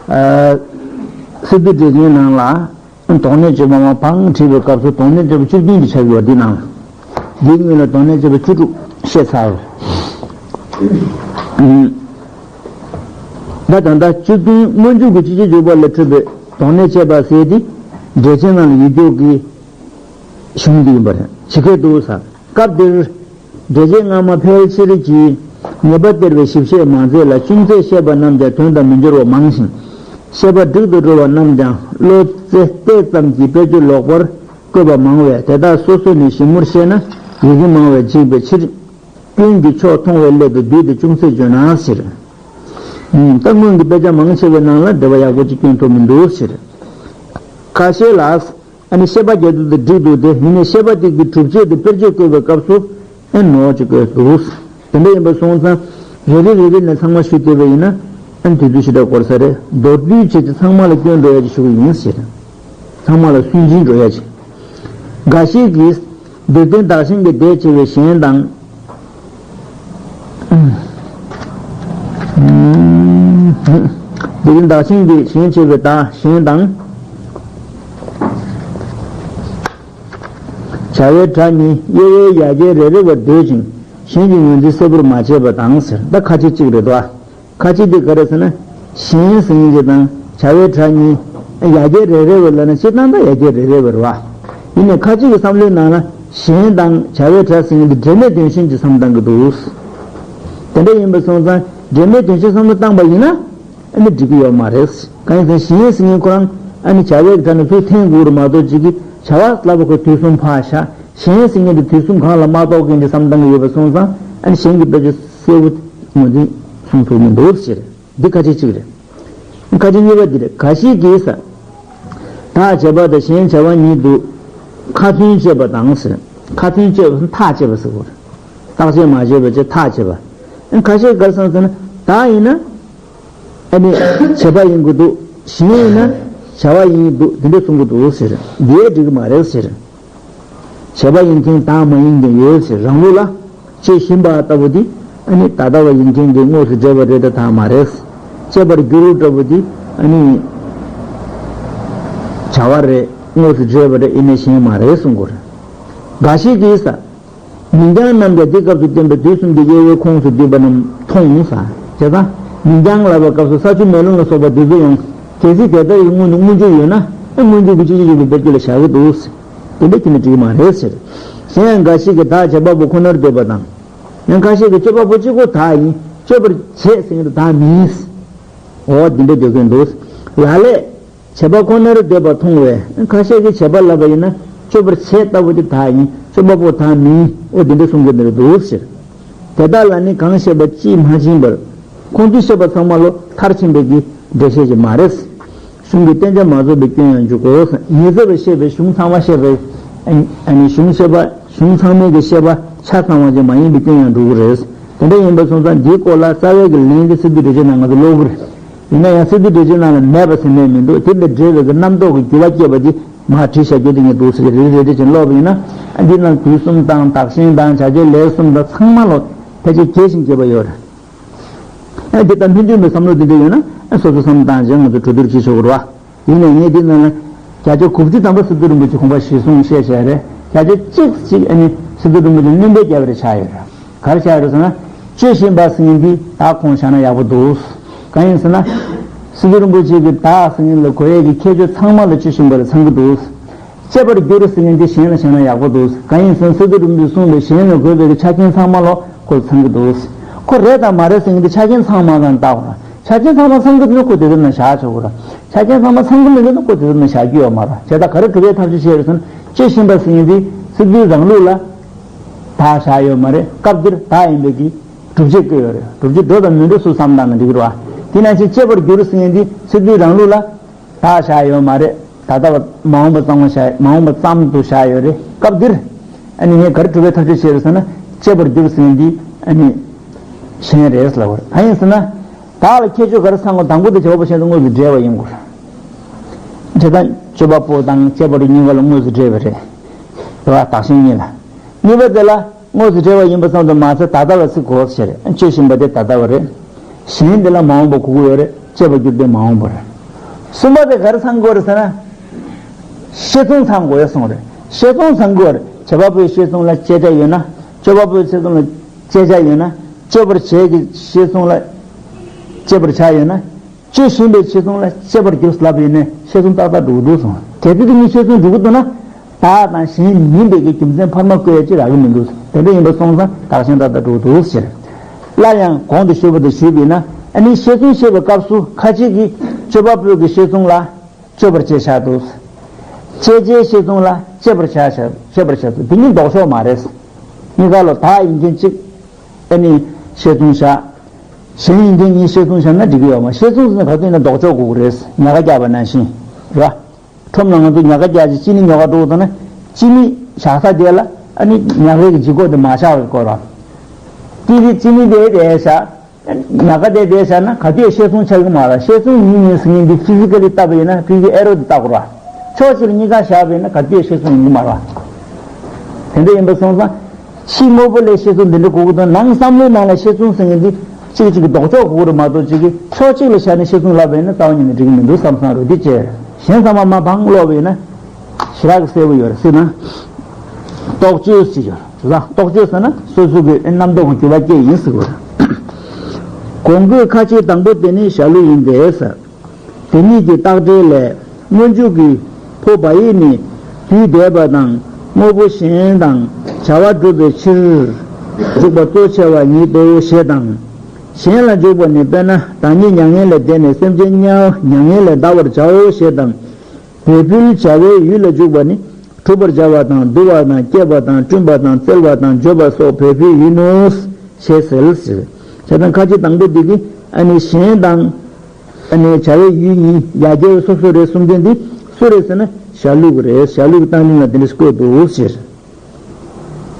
ཨ། སི་ཏུ་འགྲེལ་ཆེན་ནང་ལ། དོགས་གནས་བཅོས་པ་མར་བང་བསྒྲིགས་པའི་སྐབས་སུ་དོགས་གནས་བཅོས་པ་བཅུ་བདུན་དེ་ཆགས་ཡོད་འདི་ནང་། འདིའི་སྔོན་ལ་དོགས་གནས་བཅོས་པ་བཅུ་དྲུག་བཤད་ཚར། ད་ད་ལྟ་བཅུ་བདུན་སྔོན་འཇུག་གི་སྤྱི་ཆིངས་འཇུག་པ་ལས་འཕྲོས་པའི་དོགས་གནས་བཅད་པ་ཟེར་དེ་འགྲེལ་ཆེན་ནང་ལ་ཡོད་རྒྱུ་གི་གཞུང་འདི་ཡིན་པ་རེད། ཇི་སྐད་དུ་ཟེར། སྐབས་འདིར། འགྲེལ་ཆེན་སྔ་མ་ཕལ་ཆེར་གྱིས་ཉེས་པ་སྟེར་བའི་ཞིབ་བཤད་མ་མཛད་ལ་ཅུང་ཟད་བཤད་པ་རྣམས་ཀྱང་དོན་དང་མི་འབྱོར་བ་མང་ཞིང་། བཤད་པ་འགྲིག་ཏུ་འགྲོ་བ་རྣམས་ཀྱང་བློ་རྩེ་གཏད་ཙམ་གྱིས་དཔེ་བརྗོད་ལོག་པར་བཀོད་པ་མང་བས་དེ་དག་སོ་སོ་ནས་ཞིབ་མོར་བཤད་ན་ཡི་གེ་མང་བས་འཇིགས་པའི་ཕྱིར། སྐྱོན་གྱི་ཕྱོགས་མཐོང་བའི་སླད་དུ་བསྡུས་ཏེ་ཅུང་ཟད་བརྗོད་ན་ཟེར། ད་སྔོན་གྱི་དཔེ་ཆ་མང་ཆེ་བའི་ནང་ལ་འགྲེལ་པ་ཡག་པོ་ཅིག་སྐྱོན་ཐུབ་མི་འདུག་ཟེར། ཁ་ཤས་ལ། ཨ་ནི་བཤད་པ་རྒྱག་དུས་དེ་འགྲིག་འདུག་དེ་ཡིན་ནའི་བཤད་པ་དེ་གི་གྲུབ་ཆ་དེ་དཔེར་བརྗོད་བཀོད་པའི་སྐབས་སུ་ཨེ་ནོར་ཅིག་བཀོད་འདུག་དེ་འདྲ་ཡིན་པ་སོང་ཙང་རེ་རེ་རེ་རེ་ནས་ཚང་མ་ཞུ་བསྡད་པ་ཡིན་ན་ཨ་ནི་དུས་ཚོད་ཞེ་དྲག་འགོར་ས་རེད། མདོར་བསྡུས་བྱས་ཏེ་ཚང་མ་ལ་སྐྱོན་འགྲོ་ཡ་ཅིག་ཞུ་གི་ཡིན་ཟེར། ཚང་མ་ལ་སུན་འབྱིན་འགྲོ་ཡ་ཅིག་འགའ་ཞིག་གིས་འདིར་བསྟན་བདག་གཞན་གྱི་ལྡེ་ཆེ་བའི་གཞན་དང་། འདི་ནི་བདག་གཞན་གྱི་གཞན་བྱས་པའི་བདག་གཞན་དང་། བྱ་བའི་སྒྲ་གཉིས་དབྱེ་བའི་ཡ་གྱལ་རེ་རེ་བར་འདོད་ཅིང་གཞན་གྱི་ངོས་འཛིན་གསལ་པོར་མ་བྱས་པ་དང་ཟེར། ད་ཁ་ཅིག་གཅིག་རེད་དོ། ཁ་ཅིག་འདི་ག་རེ་ཟེར་ན། གཞན་ཟེར་མཁན་ཅིག་དང་བྱ་བའི་སྒྲ་གཉིས། ཡ་གྱལ་རེ་རེ་བར་ལབ་ན་སྤྱིར་བཏང་ད་ཡ་གྱལ་རེ་རེ་བར་བ། ཡིན་ནའི་ཁ་ཅིག་གི་བསམ་བློའི་ནང་ལ་གཞན་དང་བྱ་བའི་སྒྲ་ཟེར་མཁན་འདི་འབྲེལ་མེད་དོན་གཞན་གྱི་བསམ་བཏང་གི་འདུག་དེ་འདྲ་ཡིན་པ་སོང་ཙང་འབྲེལ་མེད་དོན་གཞན་བསམ་བློ་བཏང་པ་ཡིན་ན་ཨ་ནི་འགྲིག་གི་ཡོད་མ་རེད། གང་ཡིན་ཟེར་ན་གཞན་ཟེར་མཁན་ཁོ་རང་ཨ་ནི་བྱ་བའི་སྒྲ་ནི་ཚུར་འཐེན་དགོས་རེད་མ་གཏོགས་ཅིག་གིས་བྱ་བ་ལབ་པ་ཁོ་དུས་གསུམ་ཕར་བཞག་གཞན་ཟེར་མཁན་འདི་དུས་གསུམ་གང་ལ་མ་གཏོགས་མཁན་གྱི་བསམ་བཏང་གི་ཡོད་པ་སོང་ཙང་ཨ་ནི་གཞན་གྱི་དཔེ་ཆ་གསལ་པོ་ངོས་འཛིན་གསུང་ཐུབ་མི་འདུག་ཟེར། འདི་ཁ་ཅིག་གཅིག་རེད། ཁ་ཅིག་གཉིས་པ་འདི་རེད། འགའ་ཞིག་གིས་ཟེར། བདག་བྱས་པ་དང་གཞན་བྱ་བ་ཉིད་དུ་ཁ་ཚོན་བཅད་པ་དང་ཟེར། ཁ་ཚོན་བཅད་པ་ཐག་བཅད་པ་ཟེར་གོ་རེད། བརྟག་དཔྱད་མ་བྱས་པ་བྱས་ཐག་བཅད་པ། ཁ་ཤས་ག་རེ་བསམ་ཟེར་ན་བདག་ཡིན་ན་ཨ་ནི་བྱེད་པ་ཡིན་དགོས་འདུག་གཞན་ཡིན་ན་བྱ་བ་ཡིན་འདུག་འདི་འདྲ་གསུང་གི་འདུག་ཟེར། འདི་འགྲིག་གི་མ་རེད་ཟེར། བྱེད་པ་ཡིན་མཁན་དང་མ་ཡིན་མཁན་ཡོད་ཟེར། རང་ལུགས་ལ་བྱེད་བཞིན་པ་ལྟ་བུ་འདི་ཨ་ནི་ད་ལྟ་བ་ཡིན་མཁན་གྱི་དངོས་སུ་འབྲེལ་བ་རེད་དམ་མ་རེད། སྐྱེ་བར་འགྱུར་འདྲ་པོ་དེ་ཨ་ནི་བྱ་བ་རེད། དངོས་སུ་འབྲེལ་བ་རེད། ཡིན་ནའི་གཞན་མ་རེད་གསུང་གི་རེད། འགའ་ཞིག་གིས་ས། མིང་རྐྱང་རྣམས་ཀྱང་འདི་སྐབས་སུ་བསྟན་པའི་དུས་གསུམ་གྱི་དབྱེ་བའི་ཁོངས་སུ་འདུས་པ་རྣམས་མཐོང་ས། བྱས་ཙང་མིང་རྐྱང་ལབ་པའི་སྐབས་སུ་ས་ཆུ་མེ་རླུང་ལ་སོགས་པ་འདི་ཚོ་ཡང་གལ་སྲིད་དེ་ལྟར་གྱི་སྔོན་དུ་སྔོན་འཇུག་ཡོད་ན། ཨ་སྔོན་འཇུག་གི་སྤྱི་ཆོས་ཀྱི་བེད་སྤྱོད་ལ་བཞག་གི་འདུག་དེ་འདྲ་བྱས་ན་འགྲིག་གི་མ་རེད་ཟེར། གཞན་ཡང་འགའ་ཞིག་གིས་བདག་བྱེད་པ་པོ་ཁོ་ནར་འདོད་པ་དང་། ཡང་ཁ་ཤས་ཀྱིས་སྤྱོད་པ་པོ་གཅིག་པོ་བདག་ཡིན། སྤྱོད་པར་བྱེད་ཟེར་མཁན་དེ་བདག་མིན། འོ་འདི་འདྲ་འདོད་མཁན་འདུག་ལ་ལས། བྱེད་པ་ཁོ་ནར་འདོད་པ་མཐོང་བས། ཁ་ཤས་ཀྱིས་བྱེད་པ་ལབ་པ་ཡིན་ན་སྤྱོད་པར་བྱེད་ལྟ་བུ་དེ་བདག་ཡིན། སྤྱོད་པ་པོ་བདག་མིན། འོ་འདི་འདྲ་གསུང་མཁན་དེ་འདྲ་འདུག་ཟེར། དེ་དག་ལ་ནི་གང་བཤད་པ་ཅིས་མ་ཕྱིན་པར། ཁོང་ཚོས་བཤད་པ་ཚང་མ་ལོ་མཐར་ཕྱིན་པའི་གི་འགྲེལ་བཤད་ཅིག་མ་རེད། གཞུང་གི་བསྟན་བྱ་མ་རྫོགས་པའི་སྐྱོན་ཡང་འཇུག་གོ། ཉེ་ཚབ་པས་བཤད་པའི་གཞུང་ཚང་མ་བཤད་པའི་ཨ་ནི་གཞུང་བཤད་པ་གཞུང་ཚང་མའི་གི་བཤད་པ་ཆ་ཚང་བ་ཅིག་མ་ཡིན་པའི་སྐྱོན་ཡང་འགྲོ་གི་རེད། དེ་འདྲ་ཡིན་པ་སོང་ཙང་འདིའི་སྐོར་ལ་རྩ་བའི་གི་ལན་དེ་སི་ཏུ་འགྲེལ་བྱེད་ནང་ང་ཚོ་ཀློག་གི་རེད། ཡིན་ན་ཡང་སི་ཏུ་འགྲེལ་བྱེད་ནང་ལ་མེད་པ་ཟེར་ནས་མི་འདུག་དེ་ལས་འབྲེལ་བའི་གི་རྣམ་རྟོག་གི་འགྱུར་བ་སྐྱེས་པ་དེ་མར་བྲིས་བཞག་རྒྱུ་དེ་ངས་འདུག་ཟེར་གི་རེ་རེ་རེ་བྱས་ཀློག་པ་ཡིན་ན། ཨ་འདི་ནང་དུས་གསུམ་དང་བདག་གཞན་དང་བྱ་བྱེད་ལས་གསུམ་དང་ཚང་མ་ལོ་ཕལ་ཆེར་རྒྱས་ཤིང་རྒྱས་པ་ཡོད་རེད། ཨ་འདི་ལྟར་སྨིན་དོན་པའི་བསམ་བློ་འདི་འདྲ་ཡོད་ན། ཨ་སོ་སོ་བསམ་བློ་བཏང་བྱས་ང་ཚོ་གྲོས་བསྡུར་བྱེད་ཆོག་གི་རེད་བ། ཡིན་ནའི་ངས་འདི་ནང་ལ་བརྒྱ་ཆ་དགུ་བཅུ་ཐམ་པ་སི་ཏུ་རིན་པོ་ཆེ་དགོངས་པ་གཞིར་བཟུང་བཤད་བྱས་རེད། བརྒྱ་ཆ་གཅིག་གཅིག་ཨ་ནི་སི་ཏུ་རིན་པོ་ཆེ་སྣོན་པ་བརྒྱབ་པ་རེ་ཆགས་ཡོད་རེད། ག་རེ་ཆགས་ཡོད་རེད་ཟེར་ན། སྤྱོད་བཞིན་པ་ཟེར་མཁན་འདི་བདག་ཁོངས་བཞག་ན་ཡག་པོ་འདུག་གང་ཡིན་ཟེར་ན། སི་ཏུ་རིན་པོ་ཆེ་གིས་བདག་ཟེར་མཁན་ལ་གོ་ཡས་ཀྱི་ཁྱད་ཆོས་ཚང་མ་ལ་སྤྱོད་བཞིན་པ་ལ་ཚང་གི་འདུག་སྐྱེ་བར་འགྱུར་ཟེར་མཁན་འདི་གཞན་ལ་བཞག་ན་ཡག་པོ་འདུག་གང་ཡིན་ཟེར་ན་སི་ཏུ་རིན་པོ་ཆེས་གསུངས་པའི་གཞན་ལ་དགོས་པའི་གི་ཆ་རྐྱེན་ཚང་མ་ལོ་ཁོ་ཚང་གི་འདུག་ཁོ་རེད་དང་མ་རེད་ཟེར་མཁན་འདི་ཆ་རྐྱེན་ཚང་མ་དང་ལྟ་དགོས། ཆ་རྐྱེན་ཚང་མ་ཚང་གི་འདུག་ན་ཁོ་དེ་ཚོ་ནང་བཞག་ཆོག་གི་རེད། ཆ་རྐྱེན་ཚང་མ་ཚང་གི་མི་འདུག་ན་ཁོ་དེ་ཚོ་ནང་བཞག་རྒྱུ་ཡོད་མ་རེད། བྱས་ཙང་ག་རེ་སྒྲུབ་པའི་ཐབས་ཤེས་བྱས་རེད་ཟེར་ན། སྤྱོད་བཞིན་པ་ཟེར་མཁན་འདི་སི་ཏུའི་རང་ལུགས་ལ་བདག་བཞག་ཡོད་མ་རེད། སྐབས་འདིར་བདག་ཡིན་པའི་གི་སྒྲུབ་བྱེད་བཀོད་ཡོད་རེད། སྒྲུབ་བྱེད་འགྲོ་དང་མི་འགྲོ་སུ་བསམ་བཏང་ན་འགྲིག་གི་རེད་བ། དེ་ནང་བཞིན་སྐྱེ་བར་འགྱུར་ཟེར་མཁན་འདི་སི་ཏུའི་རང་ལུགས་ལ་བདག་བཞག་ཡོད་མ་རེད། ད་ལྟ་བ་མ་འོངས་པ་ཙམ་བཞག་མ་འོངས་པ་ཙམ་དུ་བཞག་ཡོད་རེད། སྐབས་འདིར་ཨ་ནི་ངས་ག་རེ་སྒྲུབ་པའི་ཐབས་ཤེས་བྱས་རེད་ཟེར་ན། སྐྱེ་བར་འགྱུར་ཟེར་མཁན་འདི་ཨ་ནི་གཞན་རེད་ལབ་པ་རེད། གང་ཡིན་ཟེར་ན། བདག་ལ་ཁྱད་ཆོས་ག་རེ་ཚང་དགོས། དང་པོ་དེ་བྱེད་པ་པོ་གཞན་དང་དངོས་སུ་འབྲེལ་བ་ཡིན་དགོས། དེ་དང་སྤྱོད་པ་པོ་དང་སྐྱེ་བ་རུ་གཉིས་ཀ་ལ་དངོས་སུ་འབྲེལ་བ་རེད། དེ་བ་བདག་གཞན་གཉིས་ལ། གཉིས་པ་དེ་ལ་དངོས་སུ་འབྲེལ་བ་ཡིན་པ་ཙམ་དུ་མ་ཟད་ད་ལྟ་བ་ཚིག་གོ་ཟེར། སྤྱོད་བཞིན་པ་དེ་ད་ལྟ་བ་རེད། གཞན་དེ་ལ་མ་འོངས་པ་གོ་གི་ཡོད་རེད། སྐྱེ་བར་འགྱུར་དེ་མ་འོངས་པ་རེད། གསུམ་པ་དེ་ག་རེ་ཚང་དགོས་རེད་ཟེར་ན། ཤེས་མཚུངས་ཚང་དགོས་གསུངས་རེད། ཤེས་མཚུངས་ཚང་དགོས་རེད། བྱེད་པ་པོའི་ཤེས་མཚུངས་ལ་སྐྱེ་བྱ་ཡོད་ན། སྤྱོད་པ་པོའི་ཤེས་མཚུངས་ལ་སྐྱེ་བྱ་ཡོད་ན། སྤྱོད་པར་བྱེད་ཀྱི་ཤེས་མཚུངས་ལ་སྐྱེ་བར་བྱ་ཡོད་ན། སྤྱོད་བཞིན་པའི་ཤེས་མཚུངས་ལ་སྐྱེ་བར་འགྱུར་ལབ་ཡོད་ནས་ཤེས་མཚུངས་ཏག་ཏག་འགྲོ་གི་འདུག་གསུངས། གལ་ཏེ་དེ་གཉིས་ཤེས་མཚུངས་འགྲོ་གི་འདུག་ན། བདག་དང་གཞན་མིན་པའི་གི་རྒྱུ་མཚན་འཕར་མ་བཀོད་ཡ་ཅིག་རག་གི་མི་འདུག་དེ་འདྲ་ཡིན་པ་སོང་ཙང་བདག་གཞན་ཏག་ཏག་འགྲོ་གི་འདུག་ཟེར། སླར་ཡང་གོང་དུ་ཞུས་པ་དང་ཞུས་པ་ཡིན་ན། ཨ་ནི་ཤེས་མཚུངས་བཤད་པའི་སྐབས་སུ་ཁ་ཅིག་གིས་སྤྱོད་པ་པོའི་གི་ཤེས་མཚུངས་ལ་སྤྱོད་པར་བྱེད་བཞག་འདུག་སྐྱེ་བྱའི་ཤེས་མཚུངས་ལ་སྐྱེ་བར་བྱ་བཞག་སྐྱེ་བར་བྱ་འདུག་འདི་གཉིས་ལྡོག་ཕྱོགས་མ་རེད། གཉིས་ཀ་ལོ་བདག་ཡིན་མཁན་གཅིག་ཨ་ནི་ཤེས་མཚུངས་བཞག་གཞན་ཡིན་མཁན་གཉིས་ཤེས་མཚུངས་བཞག་ན་འགྲིག་གི་ཡོད་མ། ཤེས་མཚུངས་ཟེར་ན་ག་ཚོད་ཡིན་ན་ལྡོག་ཕྱོགས་དགོས་ཀྱི་རེད། ཉག་ག་རྒྱག་པ་ནང་བཞིན་རེད། ཁྲོམ་ནང་ང་ཚོ་ཉག་ག་རྒྱག་ཅིག་ཅི་ནི་ཉོ་ག་འགྲོ་དང་ན། ཅི་ནི་བཞག་ས་དེ་ལ་ཨ་ནི་ཉག་གའི་ལྗིད་ཁོག་དེ་མ་བཞག་པའི་སྐོར་ར། ཏི་རི་ཅི་ནི་དེ་དེ་བཞག་ཉག་ག་དེ་དེ་བཞག་ན་ག་དུས་ཤེས་མཚུངས་ཆགས་ཀྱི་མ་རེད། ཤེས་མཚུངས་ཡིན་མིན་ཟེར་མཁན་འདི་ཕི་ཟི་ཀ་ལི་ལྟ་བ་ཡིན་ན་ཕི་ཟི་ཨེ་རོ་དེ་ལྟ་དགོས་ར། ཕྱོགས་གཅིག་ལ་གཉིས་ཀ་བཞག་པ་ཡིན་ན་ག་དུས་ཤེས་མཚུངས་ཡིན་གྱི་མ་རེད། དེ་འདྲ་ཡིན་པ་སོང་ཙང་། ཕྱི་དངོས་པོ་ལས་ཤེས་མཚུངས་འདི་འདྲ་གོ་གི་འདུག་ནང་བསམ་བློའི་ནང་ལ་ཤེས་མཚུངས་ཟེར་མཁན་འདི་གཅིག་གཅིག་གི་ལྡོག་ཕྱོགས་གོ་གི་རེད་མ་གཏོགས། གཅིག་གིས་ཕྱོགས་གཅིག་ལ་བཞག་ནས་ཤེས་མཚུངས་ལབ་པ་ཡིན་ན་རྩ་བ་ཉིད་ནས་འགྲིག་གི་མི་འདུག་བསམ་བསམ་རེད། འདི་བྱས་གཞན་ཚང་མ་མ་འཕངས་ཀློག་པ་ཡིན་ན་ཞེ་དྲག་གི་གསལ་པོ་ཡོད་རེད་ཟེར་ན། རྟོག་དཔྱོད་ཟེར་གྱི་ཡོད་རེད། རྟོག་དཔྱོད་ཟེར་ན་སོ་སོ་གི་རྣམ་རྟོག་གི་འགྱུར་བ་སྐྱེ་ཡིན་ཟེར་གྱི་ཡོད་རེད། གོང་བཀོད་ཁ་ཅིག་དང་པོ་དེ་ནི་བྱ་ལུགས་ཡིན་ཏེ་ཟེར། དེ་ཉིད་ཀྱི་རྟགས་འགྲེལ་ལས། སྔོན་འཇུག་གི་ཕོ་བ་ཡིག་ནི་དུས་འདས་པ་དང་དངོས་པོ་གཞན་དང་བྱ་བ་སྒྲུབ་པའི་ཕྱིར་འཇུག་པ་གཙོ་ཆེ་བ་ཉིད་དོ་ཞེས་དང་། གཞན་ལ་འཇུག་པ་ནི་དཔེར་ན་བདག་ཉིད་མྱ་ངན་ལས་འདས་ནས་སེམས་ཅན་དམྱལ་བ་མྱ་ངན་ལས་འདའ་བར་བྱའོ་ཞེས་དང་། བས་ཕུལ་བྱ་བའི་ཡུལ་ལ་འཇུག་པ་ནི་འཁྲུ་བར་བྱ་བ་དང་འདུལ་བ་དང་བསྐྱེད་པ་དང་བསྐྲུན་པ་དང་བཙལ་བ་དང་བརྗོད་པ་སོགས་བས་ཕུལ་ཡུལ་ནོ། ཞེས་ཟེར་ཟེར། བྱས་ཙང་ཁ་ཅིག་དང་པོ་འདི་གིས་ཨ་ནི་གཞན་དང་། ཨ་ནི་བྱ་བའི་ཡུལ་གཉིས་ཡ་གྱལ་སོ་སོ་རེད་གསུང་མཁན་འདི་སུ་རེད་ཟེར་ན་བྱ་ལུགས་རེད། བྱ་ལུགས་རྟགས་འཛིན་ལ་འདི་འདྲ་བཀོད་འདུག་ཟེར།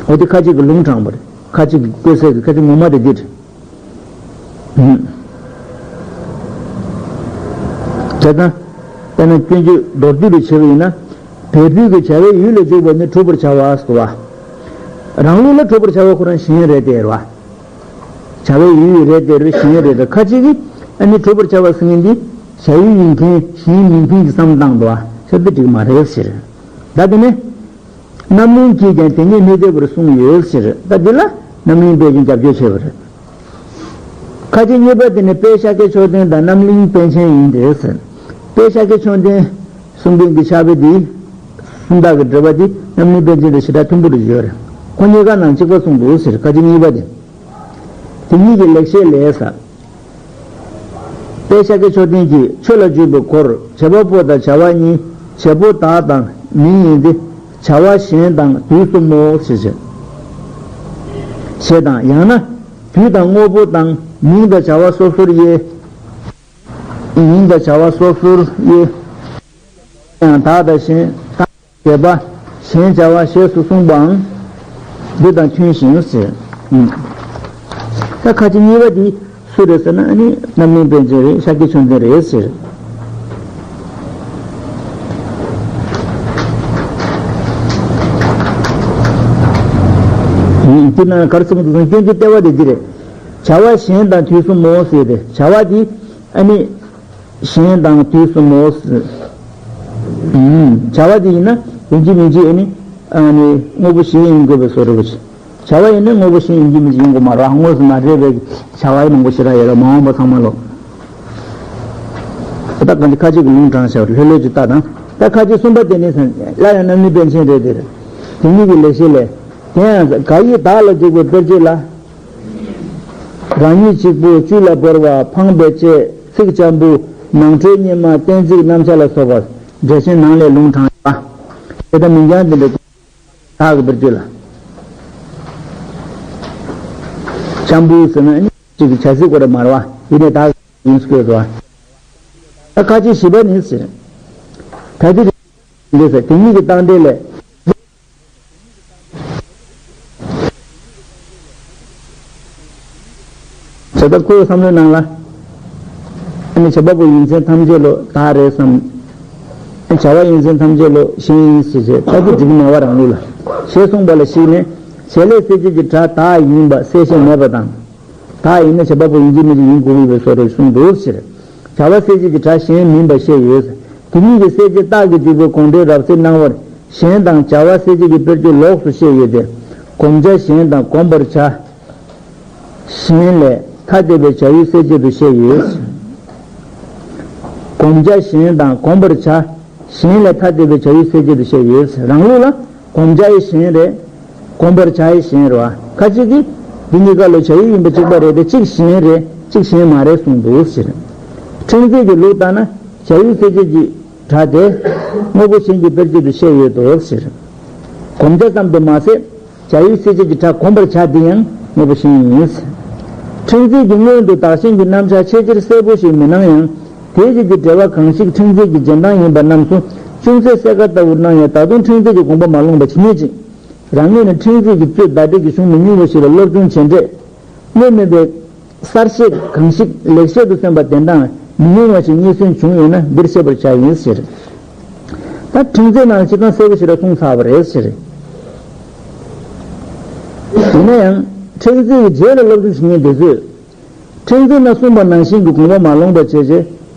འོ་དེ་ཁ་ཅིག་གིས་ལུང་དྲངས་པ་རེད། ཁ་ཅིག་གིས་བཀོད་ས་གི་ཁ་ཅིག་ངོ་མ་དེ་འདི་རེད། བྱས་ཙང་། དཔེར་ན་སྐྱོན་བརྗོད་མདོར་བསྡུས་ལ་བྱས་པ་ཡིན་ན། བས་ཕུལ་གྱི་བྱ་བའི་ཡུལ་ལ་འཇུག་པ་ནི་འཁྲུ་བར་བྱ་བ་ཟེར་བ། རང་ལུགས་ལ་འཁྲུ་བར་བྱ་བ་ཁོ་རང་གཞན་རེད་དེ་རེད་བ། བྱ་བའི་ཡུལ་རེད་དེ་རེད། གཞན་རེད་དེ། ཁ་ཅིག་གིས་ ཨ་ནི་གྲུབ་པར་བྱ་བ་ཟེར་མཁན་འདི་བྱ་ཡུལ་ཡིན་མཁན་གཞན་མིན་མཁན་གྱི་བསམ་བློ་བཏང་འདུག་ཨ། ཤ་འདི་འགྲིག་མ་རེད་ཟེར། ད་དེ་ནས་རྣམ་གླིང་གིས་ཀྱང་དེ་ཉིད་གནས་བདེ་བར་གསུངས་ཡོད་ཟེར། ད་འདི་ལ་རྣམ་གླིང་པཎ་ཆེན་རྒྱབ་སྐྱོར་བྱས་པ་རེད། ཁ་ཅིག་གཉིས་པ་དེ་ནི་དཔལ་ཤཱཀྱའི་མཆོག་ལྡན་དང་རྣམ་གླིང་པཎ་ཆེན་ཡིན་ཏེ་ཟེར། དཔལ་ཤཱཀྱའི་མཆོག་ལྡན་གསུང་མཁན་གྱི་ཕྱག་དཔེ་འདི་སུམ་རྟགས་ཀྱི་འགྲེལ་པ་འདི་རྣམ་གླིང་པཎ་ཆེན་དང་ཞེ་དྲག་མཐུན་པོ་རེ་ཡོད་རེད། ཁོ་གཉིས་ཀ་ནང་གཅིག་པ་གསུངས་འདུག་ཟེར། ཁ་ཅིག་གཉིས་པ་དེ། དེ་ཉིད་ཀྱི་ལེགས་བཤད་ལས་ཟེར། དཔལ་ཤཱཀྱའི་མཆོག་ལྡན་གྱིས་ཆོས་ལ་འཇུག་པའི་སྒོར་བྱེད་པ་པོ་དང་བྱ་བ་གཉིས། བྱེད་པོ་བདག་དང་མིང་ཡིན་ཏེ། བྱ་བ་གཞན་དང་དུས་གསུམ་མོ་ཞེས་བྱ། ཞེས་དང་ཡང་ན་དུས་དང་དངོས་པོ་དང་མིང་དང་བྱ་བ་སོ་སོར་དབྱེ། མིང་དང་བྱ་བ་སོ་སོར་དབྱེ། ཡང་བདག་དང་གཞན་དག་བྱེད་པ་གཞན་བྱ་བ་ཞེས་སུ་གསུངས་པའང་འདི་དང་མཐུན་ཞིང་ཟེར། ད་ཁ་ཅིག་གཉིས་པ་འདི་སུ་རེད་ཟེར་ན། ཨ་ནི་རྣམ་གླིང་པཎ་ཆེན་རེད། ཤཱཀྱའི་མཆོག་ལྡན་རེད་ཟེར། འདི་ན་ག་རེ་གསུངས་འདུག་ཟེར་ན། སྐྱོན་གྱི་ལྟེ་བ་དེ་འདི་རེད། བྱ་བ་གཞན་དང་དུས་གསུམ་མོ་ཟེར་ཏེ། བྱ་བ་འདི་ཨ་ནི་གཞན་དང་དུས་གསུམ་མོ་ཟེར། བྱ་བ་འདི་ཡིན་ན་ཡིན་གཅིག་མིན་གཅིག་ཨ་ནི་ཨ་ནི་དངོས་པོ་གཞན་ཡིན་དགོས་པའི་བཟོ་འདྲ་པོ་ཅིག་བྱ་བ་ཡིན་ན་དངོས་པོ་གཞན་ཡིན་གཅིག་མིན་གཅིག་ཡིན་དགོས་མ་རེད། དངོས་སུ་མ་འདྲེས་པའི་བྱ་བ་མང་པོ་ཞེ་དྲག་ཡོད་རེད། མ་འོངས་པ་ཚང་མ་ལོ། ད་གང་ཅི་ཁ་ཅིག་གི་ལུང་དྲངས་བྱ་བ་ལྷོད་ལྷོད་ཅིག་ལྟ་དང་། ད་ཁ་ཅིག་གསུམ་པ་དེ་ནི་སླར་ཡང་རྣམ་གླིང་པཎ་ཆེན་རེད་དེ། དེ་ཉིད་ཀྱི་ལེགས་བཤད་ལས། དེ་ཡང་ག་ཡི་བདག་ལ་འཇུག་པའི་དཔེར་བརྗོད་ལ། རང་ཉིད་གཅིག་པུ་བཅུད་ལ་བོར་བ་འཕངས་པའི་ལྕེ། ཚིག་འཇམ་པོ་ནང་ཁྲོལ་སྙེ་མ་གཏན་ཚིགས་རྣམ་གཞག་ལ་སོགས་པ་འགྲེལ་ཆེན་ནང་ལས་ལུང་དྲངས་པ། དེ་ལྟ་མིན་ཀྱང་དེ་འདྲ་བདག་གི་དཔེར་བརྗོད་ལ། འཇམ་པོ་ཟེར་ན་ནི་གཅིག་གི་བྱ་ཚིག་གོ་རེ་མ་རེད་བ། ཡིན་ནའི་བདག་ཡིན་སྐྱོ་བ། ད་ཁ་ཅིག་བཞི་པ་ནི་ཟེར། ད་དེ་རེད་ཟེར། དེ་ཉིད་ཀྱི་རྟགས་འགྲེལ་ལས། བྱ་བ་ཁོའི་བསམ་བློའི་ནང་ལ། ཨ་ནི་བྱེད་པ་པོ་ཡིན་མཚན་ཐམས་ཅད་ལོ་བདག་རེད་བསམ། བྱ་བ་ཡིན་མཚན་ཐམས་ཅད་ལོ་གཞན་ཡིན་ཟེར་བྱས་ལྟ་བུ་འགྲིག་མེད་པ་རང་ལུགས་ལ། ཞེས་གསུངས་པ་ལ་གཞིགས་ནས་བྱེད་ལས་གསལ་བྱེད་ཀྱི་སྒྲ་བདག་ཡིན་པ་གསལ་བཤད་མེད་པ་དང་། བདག་ཡིན་ན་བྱེད་པ་པོ་ཡིན་གཅིག་མིན་གཅིག་ཡིན་དགོས་ཀྱི་ཡོད་པའི་བཟོ་འདྲ་གསུངས་འདུག་ཟེར། བྱ་བ་གསལ་བྱེད་ཀྱི་སྒྲ་གཞན་མིན་པ་བཤད་ཡོད། དེ་ཉིད་ཀྱི་གསལ་བྱེད་རྟགས་ཀྱིས་འཇུག་པའི་དགོངས་འགྲེལ་རབ་གསལ་སྣང་བར་གཞན་དང་བྱ་བ་གསལ་བྱེད་ཀྱི་དཔེར་བརྗོད་ལོགས་སུ་བཤད་ཡོད་དེ། བསྒོམ་བྱ་གཞན་དང་བསྒོམ་པར་བྱ་གཞན་ལས་ཐ་དད་པའི་བྱ་ཡུལ་གསལ་བྱེད་དུ་བཤད་ཡོད། བསྒོམ་བྱ་གཞན་དང་བསྒོམ་པར་བྱ་གཞན་ལས་ཐ་དད་པའི་བྱ་ཡུལ་གསལ་བྱེད་དུ་བཤད་ཡོད། རང་ལུགས་ལ། བསྒོམ་བྱ་ཡི་གཞན་རེད། བསྒོམ་པར་བྱ་ཡི་གཞན་རེད་བ། ཁ་ཅིག་གིས་འདི་གཉིས་ཀ་ལོ་བྱ་ཡུལ་ཡིན་པ་གཅིག་པ་རེད་དེ། གཅིག་གཞན་རེད། གཅིག་གཞན་མ་རེད་གསུངས་འདུག་ཟེར། ཕྲེང་མཛེས་ཀྱི་ལུགས་ལྟར་ན་བྱ་ཡུལ་གསལ་བྱེད་ཀྱི་སྒྲ་དེ་དངོས་པོ་གཞན་གྱི་དཔེར་བརྗོད་དུ་བཤད་ཡོད་དོ་ཟེར། བསྒོམ་བྱ་ཙམ་དུ་མ་ཟད་བྱ་ཡུལ་གསལ་བྱེད་ཀྱི་སྒྲ་བསྒོམ་པར་བྱ་འདི་ཡང་དངོས་པོ་གཞན་ཡིན་ཟེར། ཕྲེང་མཛེས་ཀྱི་སྔོན་དུ་བདག་གཞན་གྱི་རྣམ་གཞག་ཆེས་ཆེར་གསལ་པོ་ཞིག་མི་སྣང་ཡང་། དེའི་རྗེས་ཀྱི་འགྲེལ་པ་གང་ཞིག་ཕྲེང་མཛེས་ཀྱི་རྗེས་འབྲང་ཡིན་པ་རྣམས་སུ་ཅུང་ཟད་གསལ་ཁ་ལྟ་བུར་སྣང་ཡང་། ད་དུང་ཕྲེང་མཛེས་ཀྱི་དགོངས་པ་མ་ལོངས་པ་ཇི་སྙེད་ཅིག་རང་ངོས་ནས་ཕྲེང་མཛེས་ཀྱི་རྩོད་བརྡ་སྤྲོད་ཀྱི་གཞུང་མི་ཉུང་བ་ཞིག་ལ་སློབ་སྦྱོང་བྱས་འབྲས་དངོས་མེད་པའི་གསར་བཤད་གང་ཞིག་ལེགས་བཤད་དུ་སོན་པ་དེ་འདྲ་མི་ཉུང་བ་ཞིག་རྙེད་སོན་བྱུང་ཡོད་ན་འདིར་བཤད་པར་བྱ་ཡིན་ཟེར། ད་ཕྲེང་མཛེས་ནང་ལ་སྤྱིར་བཏང་གསལ་པོ་ཞེ་དྲག་གསུངས་ཚར་བ་རེད་ཟེར། ཡིན་ན་ཡང་ཕྲེང་མཛེས་ཀྱི་རྗེས་ལ་སློབ་སྦྱོང་བྱེད་མཁན་དེ་ཚོས། ཕྲེང་མཛེས་ན་གསུངས་པ་ནང་བཞིན་གྱི་དགོངས་པ་མ་ལོངས་པ་བྱས་རྗེས།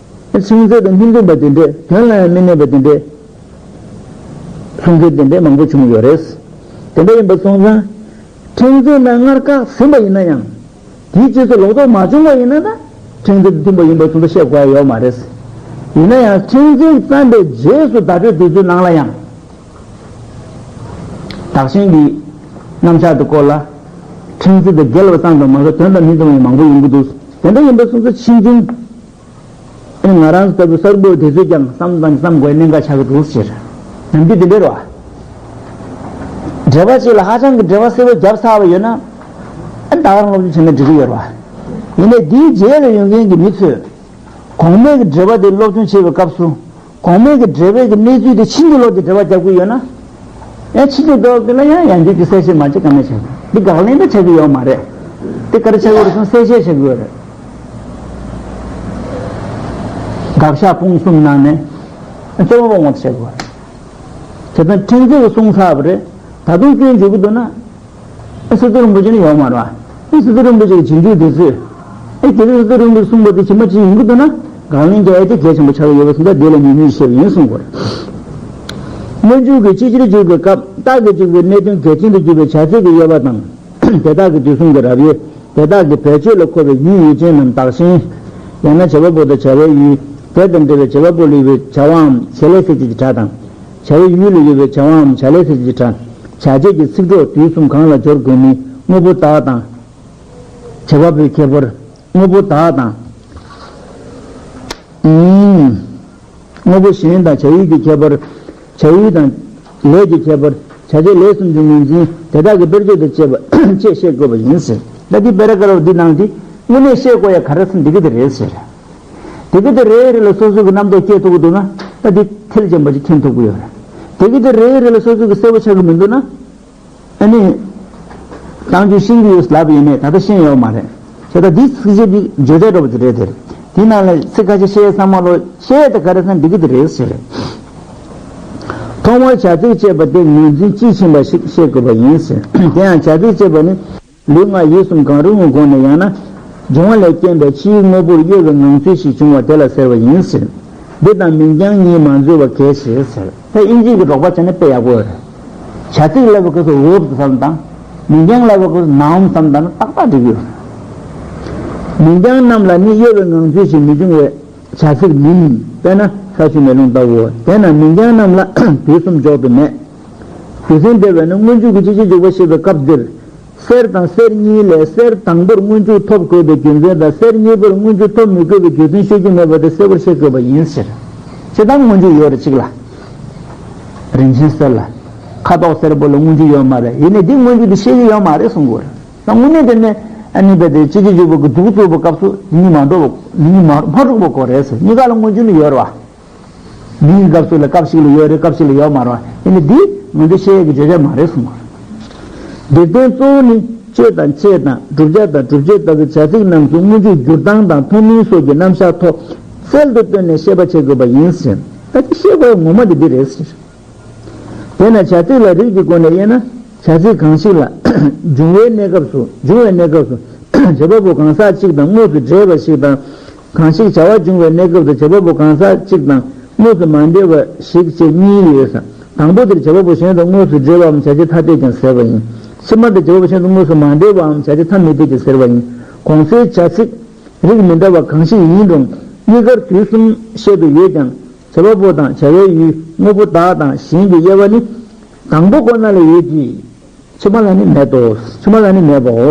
ཕྲེང་མཛེས་དང་མི་མཐུན་པ་དེ་འདྲས། དོན་ལ་ཡང་མི་གནས་པ་དེ་འདྲས། གསུང་མཁན་དེ་འདྲས་མང་པོ་བྱུང་ཡོད་རེད། དེ་འདྲ་ཡིན་པ་སོང་ཙང་། ཕྲེང་མཛེས་ན་སྔར་བཀག་ཟིན་པ་ཡིན་ན་ཡང་། དེའི་རྗེས་སུ་ལོག་རྟོག་མ་བྱུང་བ་ཡིན་ན་ད། ཕྲེང་མཛེས་དེ་མཐུན་པ་ཡིན་པ་སོང་ཙང་བཤད་དགོས་ཡ་ཡོད་མ་རེད། ཡིན་ན་ཡང་ཕྲེང་མཛེས་བརྩམས་པའི་རྗེས་སུ་བརྡ་སྤྲོད་དེ་ཚོའི་ནང་ལ་ཡང་། བདག་གཞན་གྱི་རྣམ་གཞག་དེ་སྐོར་ལ། ཕྲེང་མཛེས་དང་འགལ་བ་ཙམ་དུ་མ་ཟད་དོན་དང་མི་མཐུན་པ་ཡང་མང་པོ་ཡོང་གི་འདུག་དེ་འདྲ་ཡིན་པ་སོང་ཙང་ཕྱིས་འབྱུང་། ཨེ་ང་རང་ཚོ་ལྟ་བུ་གསར་བུ་དེ་ཚོས་ཀྱང་བསམ་དང་བསམ་དགོས་གནད་འགག་ཆགས་ཀྱི་འདུག་ཟེར། ནམ་རྒྱུན་དེ་འདྲ་རེད་བ། འགྲེལ་པ་ཅིག་ལ་ཧ་ཅང་གི་འགྲེལ་པ་གསལ་པོ་བརྒྱབ་ཚར་བ་ཡོད་ན། ཨ་ད་ག་རང་སློབ་སྦྱོང་བྱས་ན་འགྲིག་གི་ཡོད་རེད་བ། ཡིན་ནའི་དེའི་རྗེས་ལ་ཡོང་མཁན་གྱི་མི་ཚོས། གོང་མའི་གི་འགྲེལ་པ་དེ་སློབ་སྦྱོང་བྱེད་པའི་སྐབས་སུ། གོང་མའི་གི་འགྲེལ་པའི་གི་གནས་ཚུལ་དེ་ཕྱིན་ཅི་ལོག་གི་འགྲེལ་པ་རྒྱག་གི་ཡོད་ན། ཡང་ཕྱིན་ཅི་ལོག་དེ་ལ་ཡང་ཡང་བསྐྱར་གྱི་གསལ་བཤད་མ་བྱེད་ཀ་མེད་བྱེད། འདི་དགག་ལན་ད་བྱེད་ཀྱི་ཡོད་མ་རེད། འདི་ག་རེ་བྱེད་དགོས་རེད་ཟེར་ན་གསལ་བཤད་བྱེད་དགོས་རེད། དགག་བཞག་སྤོང་གསུམ་ནང་ནས་རྩོད་པ་སྤོང་བ་བྱེད་དགོས་རེད། དེ་ལྟར་ཕྲེང་མཛེས་ཀྱིས་གསུངས་ཚར་བ་རེད། ད་དུང་སྐྱོན་འཇུག་གི་འདུག་ན། ཨེ་སི་ཏུ་རིན་པོ་ཆེ་ནི་ཡོད་མ་རེད་བ། ཨེ་སི་ཏུ་རིན་པོ་ཆེ་གི་རྗེས་འཇུག་དེ་ཚོས། ཨེ་དེ་རིང་ཏུ་རིང་པོར་གསུངས་པ་དེ་ཕྱི་མ་ཅི་ཡིན་གྱི་འདུག་ན། དགག་ལན་རྒྱག་ཡ་དེ་གལ་ཆེན་པོ་ཆགས་ཀྱི་ཡོད་པ་སོང་ཙང་དེ་ལ་ཉུང་ཉུང་བཤད་པ་ཡིན་གསུང་དགོས་རེད། སྔོན་འཇུག་གི་ཅིག་ཅར་འཇུག་པའི་སྐབས་རྟགས་ཀྱི་འཇུག་པའི་གནད་དོན་གལ་ཆེན་དུ་གྱུར་པའི་བྱ་ཚིག་གི་དབྱེ་བ་དང་། དེ་དག་གི་དུས་གསུམ་གྱི་རབ་དབྱེ། དེ་དག་གི་བེད་སྤྱོད་ལ་མཁོ་བའི་ཡུལ་ཡུལ་ཅན་རྣམས་བདག་གཞན། ཡང་ན་བྱེད་པ་པོ་དང་བྱ་བའི་ཡུལ། དེ་དང་འབྲེལ་བའི་བྱེད་པ་པོ་ལ་ཡོད་པའི་བྱ་བའམ་བྱེད་ལས་ཟེར་བྱེད་ཀྱི་སྒྲ་དང་། བྱ་བའི་ཡུལ་ལ་ཡོད་པའི་བྱ་བའམ་བྱ་ལས་ཟེར་བྱེད་ཀྱི་སྒྲ། བྱ་བྱེད་ཀྱི་ཚིག་གྲོགས་དུས་གསུམ་གང་ལ་སྦྱོར་དགོས་མིན་དངོས་པོ་བདག་དང་། བྱེད་པ་པོའི་ཁྱད་པར། དངོས་པོ་བདག་དང་། ཨུམ། དངོས་པོ་གཞན་དང་བྱ་ཡུལ་གྱི་ཁྱད་པར། བྱ་ཡུལ་དང་ལས་ཀྱི་ཁྱད་པར། བྱ་བྱེད་ལས་གསུམ་གྱི་ངོས་འཛིན་དེ་དག་གི་དཔེར་བརྗོད་དང་བཅས་པ་བཅས་བཤད་དགོས་པ་ཡིན་ཟེར། ད་འདི་པེ་ར་ག་རབ་འདི་ནང་འདི་དངོས་གནས་བཤད་དགོས་ཡ་ག་རེ་ཟེར་འདི་གི་དེ་རེད་ཟེར། འདི་གི་དེ་རེད་རེད་ལ་སོ་སོ་གི་རྣམ་རྟོག་སྐྱེ་ཐུབ་ཀྱི་འདུག་ན། ད་འདི་མཐིལ་ཅན་པ་ཅིག་འཐེན་ཐུབ་ཀྱི་ཡོད་རེད། འདི་གི་དེ་རེད་རེད་ལ་སོ་སོ་གི་གསལ་པོ་ཆགས་ཀྱི་མི་འདུག་ན། ཨ་ནི། རྟགས་འཇུག་ཤེས་ཀྱི་ཡོད་ལབ་ཡིན་ནས་ད་ལྟ་ཤེས་ཡོད་མ་རེད། བྱས་ཙང་འདི་ཚིགས་བཅད་འདི་བརྗོད་བྱ་འདྲ་པོ་དེ་རེད་དེ། དེའི་ནང་ལ་ཚིག་ཁ་ཤས་བཤད་བསམ་བློ་བཤད་དེ་ག་རེ་ཟེར་ན་འགྲིག་གི་དེ་རེད་ཟེར། ཐོག་མར་བྱ་ཚིག་ཅེས་པ་དེ་ངོས་འཛིན་དཔྱིས་ཕྱིན་པ་ཞིག་བཤད་དགོས་པ་ཡིན་ཟེར། དེ་ཡང་བྱ་ཚིག་ཅེས་པ་ནི། ལུས་ངག་ཡིད་གསུམ་གང་རུང་གི་སྒོ་ནས་ཡང་ན། འབྱུང་བ་ལས་སྐྱེས་པའི་ཕྱིའི་དངོས་པོར་གཡོ་བའི་ངང་ཚུལ་ཞིག་འབྱུང་བ་དེ་ལ་ཟེར་བ་ཡིན་ཟེར། འདི་དང་མིང་རྐྱང་གཉིས་མ་འཛོལ་བ་གལ་ཆེ་ཟེར། ད་དབྱིན་ཇིའི་གི་འགྲོགས་པ་བྱས་ན་དཔེ་ཡག་པོ་ཡོད་རེད། བྱ་ཚིག་ལབ་པའི་སྐབས་སུ་verb བསམ་དང་། མིང་རྐྱང་ལབ་པའི་སྐབས་སུ་noun བསམ་དང་ན་ཏག་ཏག་འགྲིག་གི་ཡོད་རེད། མིང་རྐྱང་རྣམས་ལ་ནི་གཡོ་བའི་ངང་ཚུལ་ཞིག་མི་འབྱུང་བས་བྱ་ཚིག་མིན། དཔེར་ན་ས་ཆུ་མེ་རླུང་ལྟ་བུའོ། དེས་ན་མིང་རྐྱང་རྣམས་ལ་དུས་གསུམ་འཇོག་ཏུ་མེད། རྒྱུ་མཚན་དེ་བས་ན་སྔོན་འཇུག་གི་ཅིག་ཅར་འཇུག་པ་ཞེས་པའི་སྐབས་འདིར། གསེར་དང་གསེར་གཉིས་ལས་གསེར་དང་པོར་སྔོན་འཇུག་ཐོབ་དགོས་པའི་རྒྱུ་མཚན་དང་གསེར་གཉིས་པོར་སྔོན་འཇུག་ཐོབ་མི་དགོས་པའི་རྒྱུ་མཚན་ཤོད་རྒྱུ་མེད་པ་དེ་གསལ་པོར་བཤད་དགོས་པ་ཡིན་ཟེར། བྱས་ཙང་སྔོན་འཇུག་ཡོད་རེད་གཅིག་ལ། རིན་ཆེན་གསེར་ལ། ཁ་དོག་སེར་པོ་ལ་སྔོན་འཇུག་ཡོད་མ་རེད། ཡིན་ནའི་འདི་སྔོན་འཇུག་དེ་བཤད་ཀྱི་ཡོད་མ་རེད་གསུང་གི་ཡོད་རེད། ད་དངོས་གནས་དེ་ནས་ཨ་ནི་བས་དེ་ཅིག་ཅར་འཇུག་པ་གི་འདུག་བཙུགས་པའི་སྐབས་སུ་འདི་གཉིས་མ་འགྲོ་བ་འདི་གཉིས་མ་མ་འགྲོ་བ་དགོས་རེད་ཟེར། གཉིས་ཀ་ལ་སྔོན་འཇུག་ནི་ཡོད་རེད་བ། མིང་གི་སྐབས་སུ་ལ་སྐབས་ཤིག་ལ་ཡོད་རེད། སྐབས་ཤིག་ལ་ཡོད་མ་རེད་བ། ཡིན་ནའི་འདི་ང་ཚོ་བཤད་ཡས་ཀྱི་བརྗོད་བྱ་མ་རེད་གསུངས་པ་རེད། འདིར་བསྟན་གཙོ་བོ་ནི་གཅོད་དང་ཆེད་དང་བསྒྲུབ་བྱ་དང་སྒྲུབ་བྱེད་ལྟ་བུའི་བྱ་ཚིག་རྣམས་སུ་སྔོན་འཇུག་བསྒྱུར་སྟངས་དང་མཐོ་དམན་སོགས་ཀྱི་རྣམ་གཞག་ཐོག་རྩལ་དུ་བཏོན་ནས་བཤད་པ་བྱེད་དགོས་པ་ཡིན་ཟེར། ད་ཅི་བཤད་དགོས་ངོ་མ་དེ་འདི་རེད་ཟེར། དེས་ན་བྱ་ཚིག་ལ་རིགས་ཀྱི་སྒོ་ནས་དབྱེ་ན། བྱ་ཚིག་གང་ཞིག་ལ། འབྱུང་བའི་གནས་སྐབས་སུ། འབྱུང་བའི་གནས་སྐབས་སུ། བྱེད་པ་པོ་གང་ཟག་གཅིག་དང་དངོས་སུ་འབྲེལ་བ་ཞིག་དང་། གང་ཞིག་བྱ་བ་འབྱུང་བའི་གནས་སྐབས་སུ་བྱེད་པ་པོ་གང་ཟག་གཅིག་དང་དངོས་སུ་མ་འབྲེལ་བ་ཞིག་བཅས་གཉིས་ཡོད་ས། དང་པོ་དེར་བྱེད་པ་པོ་གཞན་དང་དངོས་སུ་འབྲེལ་བའམ་བྱ་བྱེད་ཐ་དད་ཀྱང་ཟེར་བ་ཡིན། ཕྱི་མ་དེར་བྱེད་པ་པོ་གཞན་དང་དངོས་སུ་མ་འབྲེལ་བའམ་བྱ་བྱེད་ཐ་མི་དད་ཀྱང་ཟེར་བ་ཡིན། གོང་གསལ་བྱ་ཚིག་རིགས་མི་འདྲ་བ་གང་ཞིག་ཡིན་རུང་གཉིས་ཀར་དུས་གསུམ་བཤད་དུ་ཡོད་ཀྱང་། བྱེད་པ་པོ་དང་བྱ་བའི་ཡུལ། དངོས་པོ་བདག་དང་གཞན་གྱི་དབྱེ་བ་ནི། དང་པོ་ཁོ་ན་ལ་ཡོད་ཀྱི། ཕྱི་མ་ལ་ནི་མེད་དོ། ཕྱི་མ་ལ་ནི་མེད་པའོ།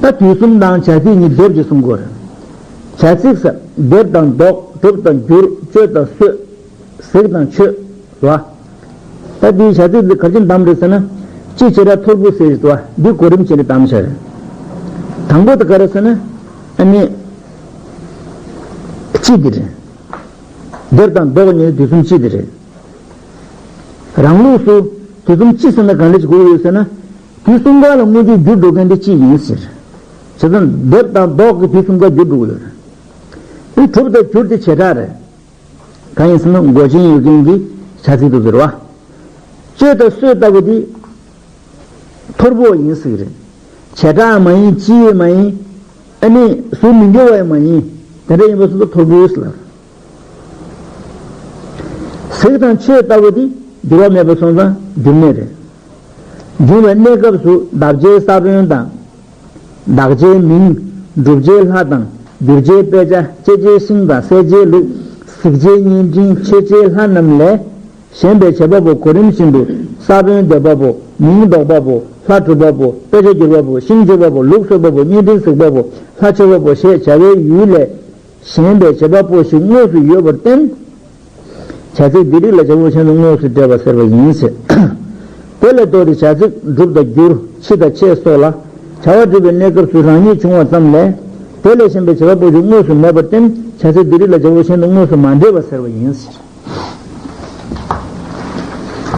ད་དུས་གསུམ་དང་བྱ་ཚིག་གཉིས་སྡེབ་ཀྱིས་གསུང་དགོས། བྱ་ཚིག་ས་སྡེབ་དང་ལྡོག་སྒྲུབ་དང་བསྒྱུར་གཅོད་དང་གསོད། གཟིགས་དང་མཆོད། རེད་བ། ད་དེའི་བྱ་ཚིག་འདི་ག་རེ་བྱས་ནས་བདམས་རེད་ཟེར་ན། སྤྱི་བྱེ་བྲག་ཐོར་བུ་ཟེར་བ་འདི་གོ་རིམ་བྱས་ནས་བདམས་བྱ་རེད། དང་པོ་དེ་ག་རེ་ཟེར་ན། ཨ་ནི། སྤྱི་འདི་རེད། སྡེབ་དང་ལྡོག་གཉིས་དུས་གསུམ་སྤྱི་འདི་རེད། རང་ལུགས་སུ་དུས་གསུམ་སྤྱི་ཟེར་ན་གང་འདྲ་ཞིག་གོ་གི་ཡོད་ཟེར་ན། དུས་གསུམ་ཀ་ལ་སྔོན་འཇུག་བསྒྱུར་འགྲོ་མཁན་དེ་སྤྱི་ཡིན་ཟེར། བྱས་ཙང་སྡེབ་དང་ལྡོག་གིས་དུས་གསུམ་ཀ་བསྒྱུར་འགྲོ་གི་ཡོད་རེད། དེ་གྲུབ་དང་བསྒྱུར་དེ་བྱེ་བྲག་རེད། གང་ཡིན་ཟེར་ན་མགོ་ཅན་ཡོད་མཁན་གྱི་བྱ་ཚིག་དེ་ཚོ་རེད་བ། གཅོད་དང་གསོད་ལྟ་བུ་དེ་ཐོར་བུ་ཡིན་ཟེར་གྱི་རེད། བྱེ་བྲག་མ་ཡིན། སྤྱི་ཡང་མ་ཡིན། ཨ་ནི་གཟུགས་མི་འགྱུར་བ་ཡང་མ་ཡིན། དེ་འདྲ་ཡིན་པ་སོང་ཙང་ཐོར་བུ་ཟེར་ལ། གཟིགས་དང་མཆོད་ལྟ་བུ་དེ་འགྱུར་བ་མེད་པ་སོང་ཙང་འགྱུར་མེད་རེད། འབྱུང་བའི་གནས་སྐབས་སུ་འདབ་བྱེའི་ས་བོན་དང་། འདག་བྱེའི་མིང་། བསྒྲུབ་བྱའི་ལྷ་དང་། བསྒྱུར་བྱའི་དཔེ་ཆ། སྐྱེད་བྱེད་ཤིང་དང་གསད་བྱེད་ལུག། གཟིགས་བྱེད་བརྙན་འཕྲིན། མཆོད་བྱེད་ལྷ་རྣམས་ལས། གཞན་པའི་བྱེད་པ་པོ་གོ་རིམ་བཞིན་དུ་ས་བོན་འདེབས་པ་པོ། མིང་འདོགས་པ་པོ། ལྷ་སྒྲུབ་པ་པོ། དཔེ་ཆ་བསྒྱུར་བ་པོ། ཤིང་གཅོད་པ་པོ། ལུག་གསོད་པ་པོ། བརྙན་འཕྲིན་གཟིགས་པ་པོ། ལྷ་མཆོད་པ་པོ་ཞེས་བྱ་བའི་ཡུལ་ལས། གཞན་པའི་བྱེད་པ་པོ་ཞིག་དངོས་སུ་ཡོད་པར་བརྟེན། བྱ་ཚིག་འདི་རིགས་ལ་བྱ་བ་གཞན་དུ་དངོས་སུ་འབྲེལ་བ་ཟེར་བ་ཡིན་ཟེར། དེ་ལས་ལྡོག་སྟེ་བྱ་ཚིག་བསྒྲུབ་དང་བསྒྱུར། ཕྱི་དང་ཕྱེད་སོགས་ལ། བྱ་བ་བསྒྲུབ་པའི་གནས་སྐབས་སུ་རང་ཉིད་བྱུང་བ་ཙམ་ལས། དེ་ལས་གཞན་པའི་བྱེད་པ་པོ་ཞིག་དངོས་སུ་མེད་པར་བརྟེན། བྱ་ཚིག་འདི་རིགས་ལ་བྱ་བ་གཞན་དུ་དངོས་སུ་མ་འབྲེལ་བ་ཟེར་བ་ཡིན་ཟེར།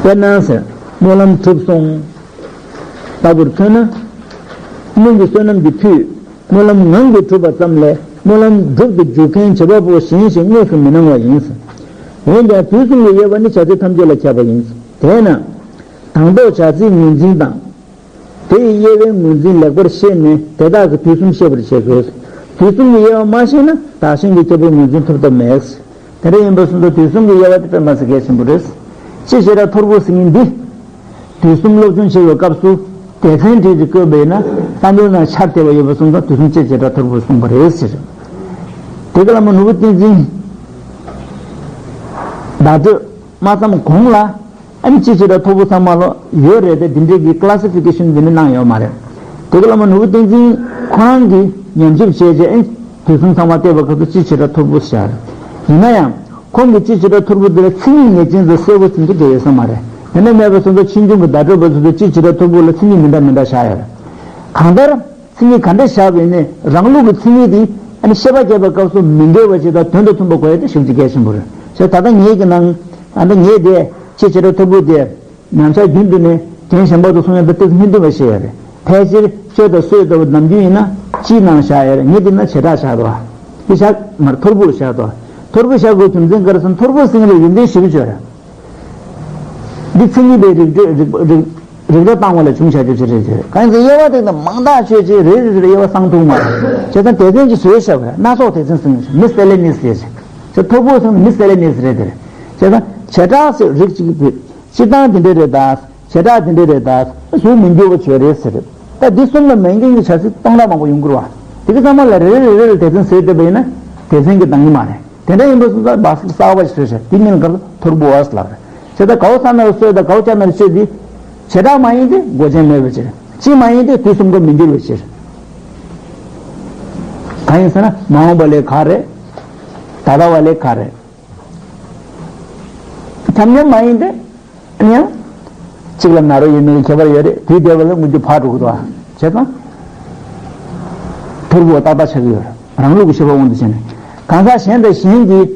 དཔེར་ན་ཟེར། སྨོན་ལམ་གྲུབ་སོང་། ལྟ་བུར་མཚོན་ན། སྨོན་གྱི་བསོད་ནམས་ཀྱི་མཐུས། སྨོན་ལམ་ངང་གིས་གྲུབ་པ་ཙམ་ལས་སྨོན་ལམ་སྒྲུབ་ཏུ་འཇུག་མཁན་བྱེད་པ་པོ་གཞན་ཞིག་དངོས་སུ་མི་སྣང་བ་ཡིན། འོན་ཀྱང་དུས་གསུམ་གྱི་དབྱེ་བ་ནི་བྱ་ཚིག་ཐམས་ཅད་ལ་ཁྱབ་པ་ཡིན། དེས་ན། དང་ཐོག་བྱ་ཚིག་ངོས་འཛིན་དང་། དེ་ཡི་དབྱེ་བའི་ངོས་འཛིན་ལེགས་པར་ཤེས་ནས་དེ་དག་གི་དུས་གསུམ་ཤེས་པར་བྱེད་དགོས། དུས་གསུམ་གྱི་དབྱེ་བ་མ་ཤེས་ན་བདག་གཞན་གྱི་ཁྱད་པར་ངོས་འཛིན་ཐུབ་ཐབས་མེད། དེ་འདྲ་ཡིན་པ་སོང་ཙང་དུས་གསུམ་གྱི་དབྱེ་བ་དེ་དཔེ་མ་སྲིད་གལ་ཆེན་པོ་རེད། སྤྱི་བྱེ་བྲག་ཐོར་བུ་ཟེར་མཁན་འདི། དུས་གསུམ་སློབ་སྦྱོང་བྱེད་པའི་སྐབས་སུ་སྡེ་ཚན་བྲིས་ཏེ་བཀོད་པ་ཡིན་ན་བསམ་བློའི་ནང་འཆར་བདེ་བ་ཡོད་པ་སོང་ཙང་དུས་གསུམ་སྤྱི་བྱེ་བྲག་ཐོར་བུ་གསུངས་པ་རེད་ཟེར། དེ་ག་བླ་མ་ནོར་བུ་བསྟན་འཛིན་བརྡ་སྤྲོད་མ་བརྩམས་གོང་ལ། ཨ་ནི་སྤྱི་བྱེ་བྲག་ཐོར་བུ་ཚང་མ་ལོ་ཡོད་རེད་དེ། འདི་འདྲའི་གི་ཀི་ལ་སི་ཕི་ཀེ་ཤན་འདི་འདྲ་གནང་ཡོད་མ་རེད། དེ་ག་བླ་མ་ནོར་བུ་བསྟན་འཛིན་ཁོ་རང་གིས་ཉམས་ཞིབ་བྱས་རྗེས་ཨེ་དུས་གསུམ་ཚང་མ་བལྟས་པ་ཁ་ཐུག་སྤྱི་བྱེ་བྲག་ཐོར་བུ་ཟེར། ཡིན་ན་ཡང་ཁོང་གིས་སྤྱི་བྱེ་བྲག་ཐོར་བུ་འདི་ལ་མཚན་ཉིད་ངེས་ཅན་ཚོ་གསལ་པོ་ཟིན་གྱི་འདྲ་ཡོད་ས་མ་རེད། དེ་འདྲ་མེད་པ་སོང་ཙང་ཕྱིས་འབྱུང་གི་བརྡ་སྤྲོད་པ་ཚོ་ཚོས་སྤྱི་བྱེ་བྲག་ཐོར་བུ་ལ་མཚན་ཉིད་མི་འདྲ་མི་འདྲ་བཞག་ཡོད་རེད། གང་ལྟར། མཚན་ཉིད་ག་འདྲ་བཞག་པ་ཡིན་ནའི་རང་ལུགས་ཀྱི་མཚན་ཉིད་དེ་ཨ་ནི་ཤེས་པ་སྐྱེས་པའི་སྐབས་སུ་མི་འགལ་བ་ཞིག་དང་དོན་དང་མཐུན་པ་དགོས་ཡ་དེ་ཞེ་པོ་ཅིག་གལ་ཆེན་པོ་རེད། བྱས་ད་ལྟ་ངེད་ཀྱི་ནང་ཨ་ནི་ངེད་དེ་སྤྱི་བྱེ་བྲག་ཐོར་བུ་དེ་ཉམས་ཆག་རྒྱུན་དུ་ནས་རྒན་གཞན་པ་དང་གསུང་ཡ་དང་ཏོག་ཙམ་སྙིང་འདུན་པ་ཞིག་ཡོད་རེད། ཕལ་ཆེར་ཤོད་དང་སྲོད་ལྟ་བུ་ནམ་རྒྱུན་ཡིན་ན་སྤྱིའི་ནང་བཞག་ཡ་རེད། ངེད་དེ་ན་བྱེ་བྲག་བཞག་འདུག་བ། དེ་བཞག་མར་ཐོར་བུར་བཞག་འདུག་བ། ཐོར་བུ་བཞག་དགོས་རྒྱུ་མཚན་ག་རེ་ཟེར་ན་ཐོར་བུ་ཟེར་མཁན་ལ་ཡོན་ཏན་ཞེ་པོ་ཅིག་ཡོད་རེད། འདི་མཚན་ཉིད་པའི་རིགས་འགྲེ་རིགས་རིགས་རིགས་འགྲེ་བཏང་བ་ལ་བྱུང་བྱ་རྒྱུ་ཅི་རེད་ཅེས། གང་ཡིན་ཟེར་དབྱེ་བ་དེ་དང་མང་དག་ཤོད་ཅེས་རེ་རེ་རེ་དབྱེ་བ་གསང་ཐུབ་མ་རེད། བྱས་ཙང་སྡེ་ཚན་གྱི་བཟོས་བཞག་པ་རེད། སྣ་ཚོགས་སྡེ་ཚན་གསུངས་ཡོད་ཤག་མི་སེ་ལེ་ནི་སི་ཟེར་ཅེས། ཚེ་ཐོར་བུ་གསུངས་མི་སེ་ལེ་ནི་སི་རེད་དེ་རེད། བྱས་ཙང་བྱེ་བྲག་ཟེར་རིགས་གཅིག་པུས་སྤྱིར་བཏང་དེ་འདྲ་རེད་ད། བྱེ་བྲག་དེ་འདྲ་རེད་ད། གཟུགས་མི་འགྱུར་བ་བརྗོད་རེད་ཟེར་རེད། ད་འདི་གསུམ་ལ་མ་འགལ་གྱི་བྱ་ཚིག་སྟོང་ཕྲག་མང་པོ་ཡོང་གི་རེད་བ། དེ་གི་ཚང་མ་ལ་རེ་རེ་རེ་རེ་ལ་སྡེ་ཚན་བཟོས་བསྡད་པ་ཡིན་ན་སྡེ་ཚན་གྱི་གདངས་ཀྱི་མ་རེད། དེ་འདྲ་ཡིན་པ་སོང་ཙང་བ་སི་གསར་པ་ཞིག་བཟོས་ཤག་དེ་མིང་ལ་ཐོར་བུ་བ་ཟེར་ལབ་རེད། བྱས་ཙང་གའུ་ས་ན་རུ་སོས་དང་གའུ་ཅ་ན་རུ་སོས་འདི་བྱེ་བྲག་མ་ཡིན་ཏེ་མགོ་ཅན་མེད་པའི་ཕྱིར། སྤྱི་མ་ཡིན་ཏེ་དུས་གསུམ་ཀ་མི་འགྱུར་བའི་ཕྱིར། གང་ཡིན་ཟེར་ན་མ་འོངས་པ་ལས་ག་རེད། ད་ལྟ་བ་ལས་ག་རེད། ཁྱབ་མཉམ་མ་ཡིན་ཏེ། ཡང་། གཅིག་ལ་ན་རོ་ཡོད་མེད་ཀྱི་ཁྱད་པར་ཡོད་རེད། དུས་འདས་པ་ལ་མངོན་གྱུར་ཕར་འགྲོ་གི་འདུག་བ། བྱས་ཙང་། ཐོར་བུ་བ་ཏག་ཏག་ཆགས་ཀྱི་ཡོད་རེད། རང་ལུགས་ཀྱི་ཤེས་པ་དབང་དུ་བྱས་ནས། གང་ཟག་གཞན་དང་གཞན་གྱིས་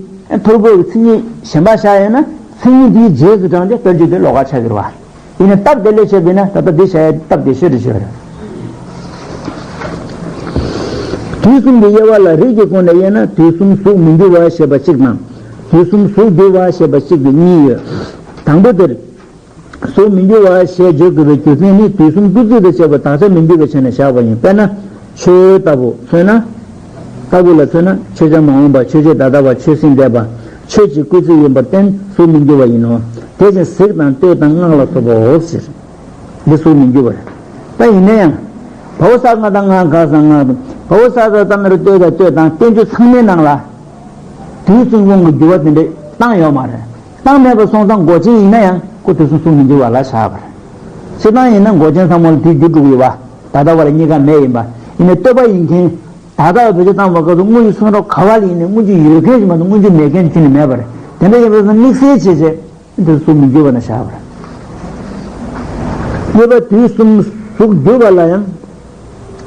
ཐོར་བུ་བའི་མཚན་ཉིད་གཞན་པ་བཞག་ཡོད་ན་མཚན་ཉིད་དེའི་རྗེས་སུ་འབྲངས་ཏེ་དཔེར་བརྗོད་དེ་ལོགས་ཀ་ཆགས་ཀྱི་རེད་བ། ཡིན་ནའི་སྟབས་བདེ་ལེགས་བྱས་པ་ཡིན་ན་ད་ལྟ་འདི་བྱ་ཡ་སྟབས་བདེ་ཤོས་རེད་ཤོད་རེད། དུས་གསུམ་གྱི་དབྱེ་བ་ལ་རིགས་ཀྱི་སྒོ་ནས་དབྱེ་ན་དུས་གསུམ་གཟུགས་མི་འགྱུར་བ་ཞེས་པ་གཅིག་དང་། དུས་གསུམ་གཟུགས་འགྱུར་བ་ཞེས་པ་གཅིག་ཏུ་གཉིས་ཡོད། དང་པོ་དེར། གཟུགས་མི་འགྱུར་བ་ཞེས་བརྗོད་དགོས་པའི་རྒྱུ་མཚན་ནི་དུས་གསུམ་སྐུལ་ཚིག་དང་བཅས་པ་དག་ཆ་མི་འགྱུར་བའི་ཆ་ནས་བཞག་པ་ཡིན། དཔེར་ན། ཆོས་ལྟ་བུ་མཚོན་ན། ལྟ་བུ་ལ་མཚོན་ན་ཆོས་ཅན་མ་འོངས་པ། ཆོས་ཅན་ད་ལྟ་བ། ཆོས་སེམས་འདས་པ། ཆོས་ཀྱི་སྐུལ་ཚིག་ཡིན་པར་བརྟེན་གཟུགས་མི་འགྱུར་བ་ཡིན་ནོ། དེ་བཞིན་གཟིགས་དང་ལྟོས་དང་སྔགས་ལ་སོགས་པའོ་ཟེར། འདི་གཟུགས་མི་འགྱུར་བ་རེད། ད་ཡིན་ན་ཡང་། བའོ་ས་ང་དང་ང་ག་ས་ང་དང་། བའོ་ས་ད་ད་ན་རུ་ལྟོས་དང་ལྟོས་དང་བསྟན་བཅོས་ཚང་མའི་ནང་ལ། དུས་གསུམ་དབང་གི་འགྱུར་བ་དེ་འདྲས་བཏང་ཡོད་མ་རེད། བཏང་མེད་པ་སོང་ཙང་མགོ་ཅན་ཡིན་ན་ཡང་ཁོ་དུས་གསུམ་གཟུགས་མི་འགྱུར་བ་ལ་བཞག་པ་རེད། སྤྱིར་བཏང་ཡིན་ན་མགོ་ཅན་ཚང་མ་ལ་དུས་རྒྱུན་དྲུག་ཡོད་པ། ད་ལྟ་བ་ལ་གཉིས་ཀ་མེད་ཡིན་པ། ཡིན་ནའི་ལྟོས་པ་ཡིན་མཁན། ད་ལྟ་བ་བེད་སྤྱོད་བཏང་བ་སྐབས་སུ་དངོས་ཀྱི་སེམས་རོགས་ག་བ་ལ་ཡིན་ནའི་སྔོན་འཇུག་ཡོད་མཁན་ཞིག་མ་གཏོགས་སྔོན་འཇུག་མེད་མཁན་ཅིག་ནི་མེད་པ་རེད། དེ་འདྲ་ཡིན་པ་སོང་དམིགས་བསལ་བྱས་བྱས། དེ་གཟུགས་མི་འགྱུར་བ་ན་བཞག་པ་རེད། གཉིས་པ་དུས་གསུམ་གཟུགས་འགྱུར་བ་ལ་ཡང་།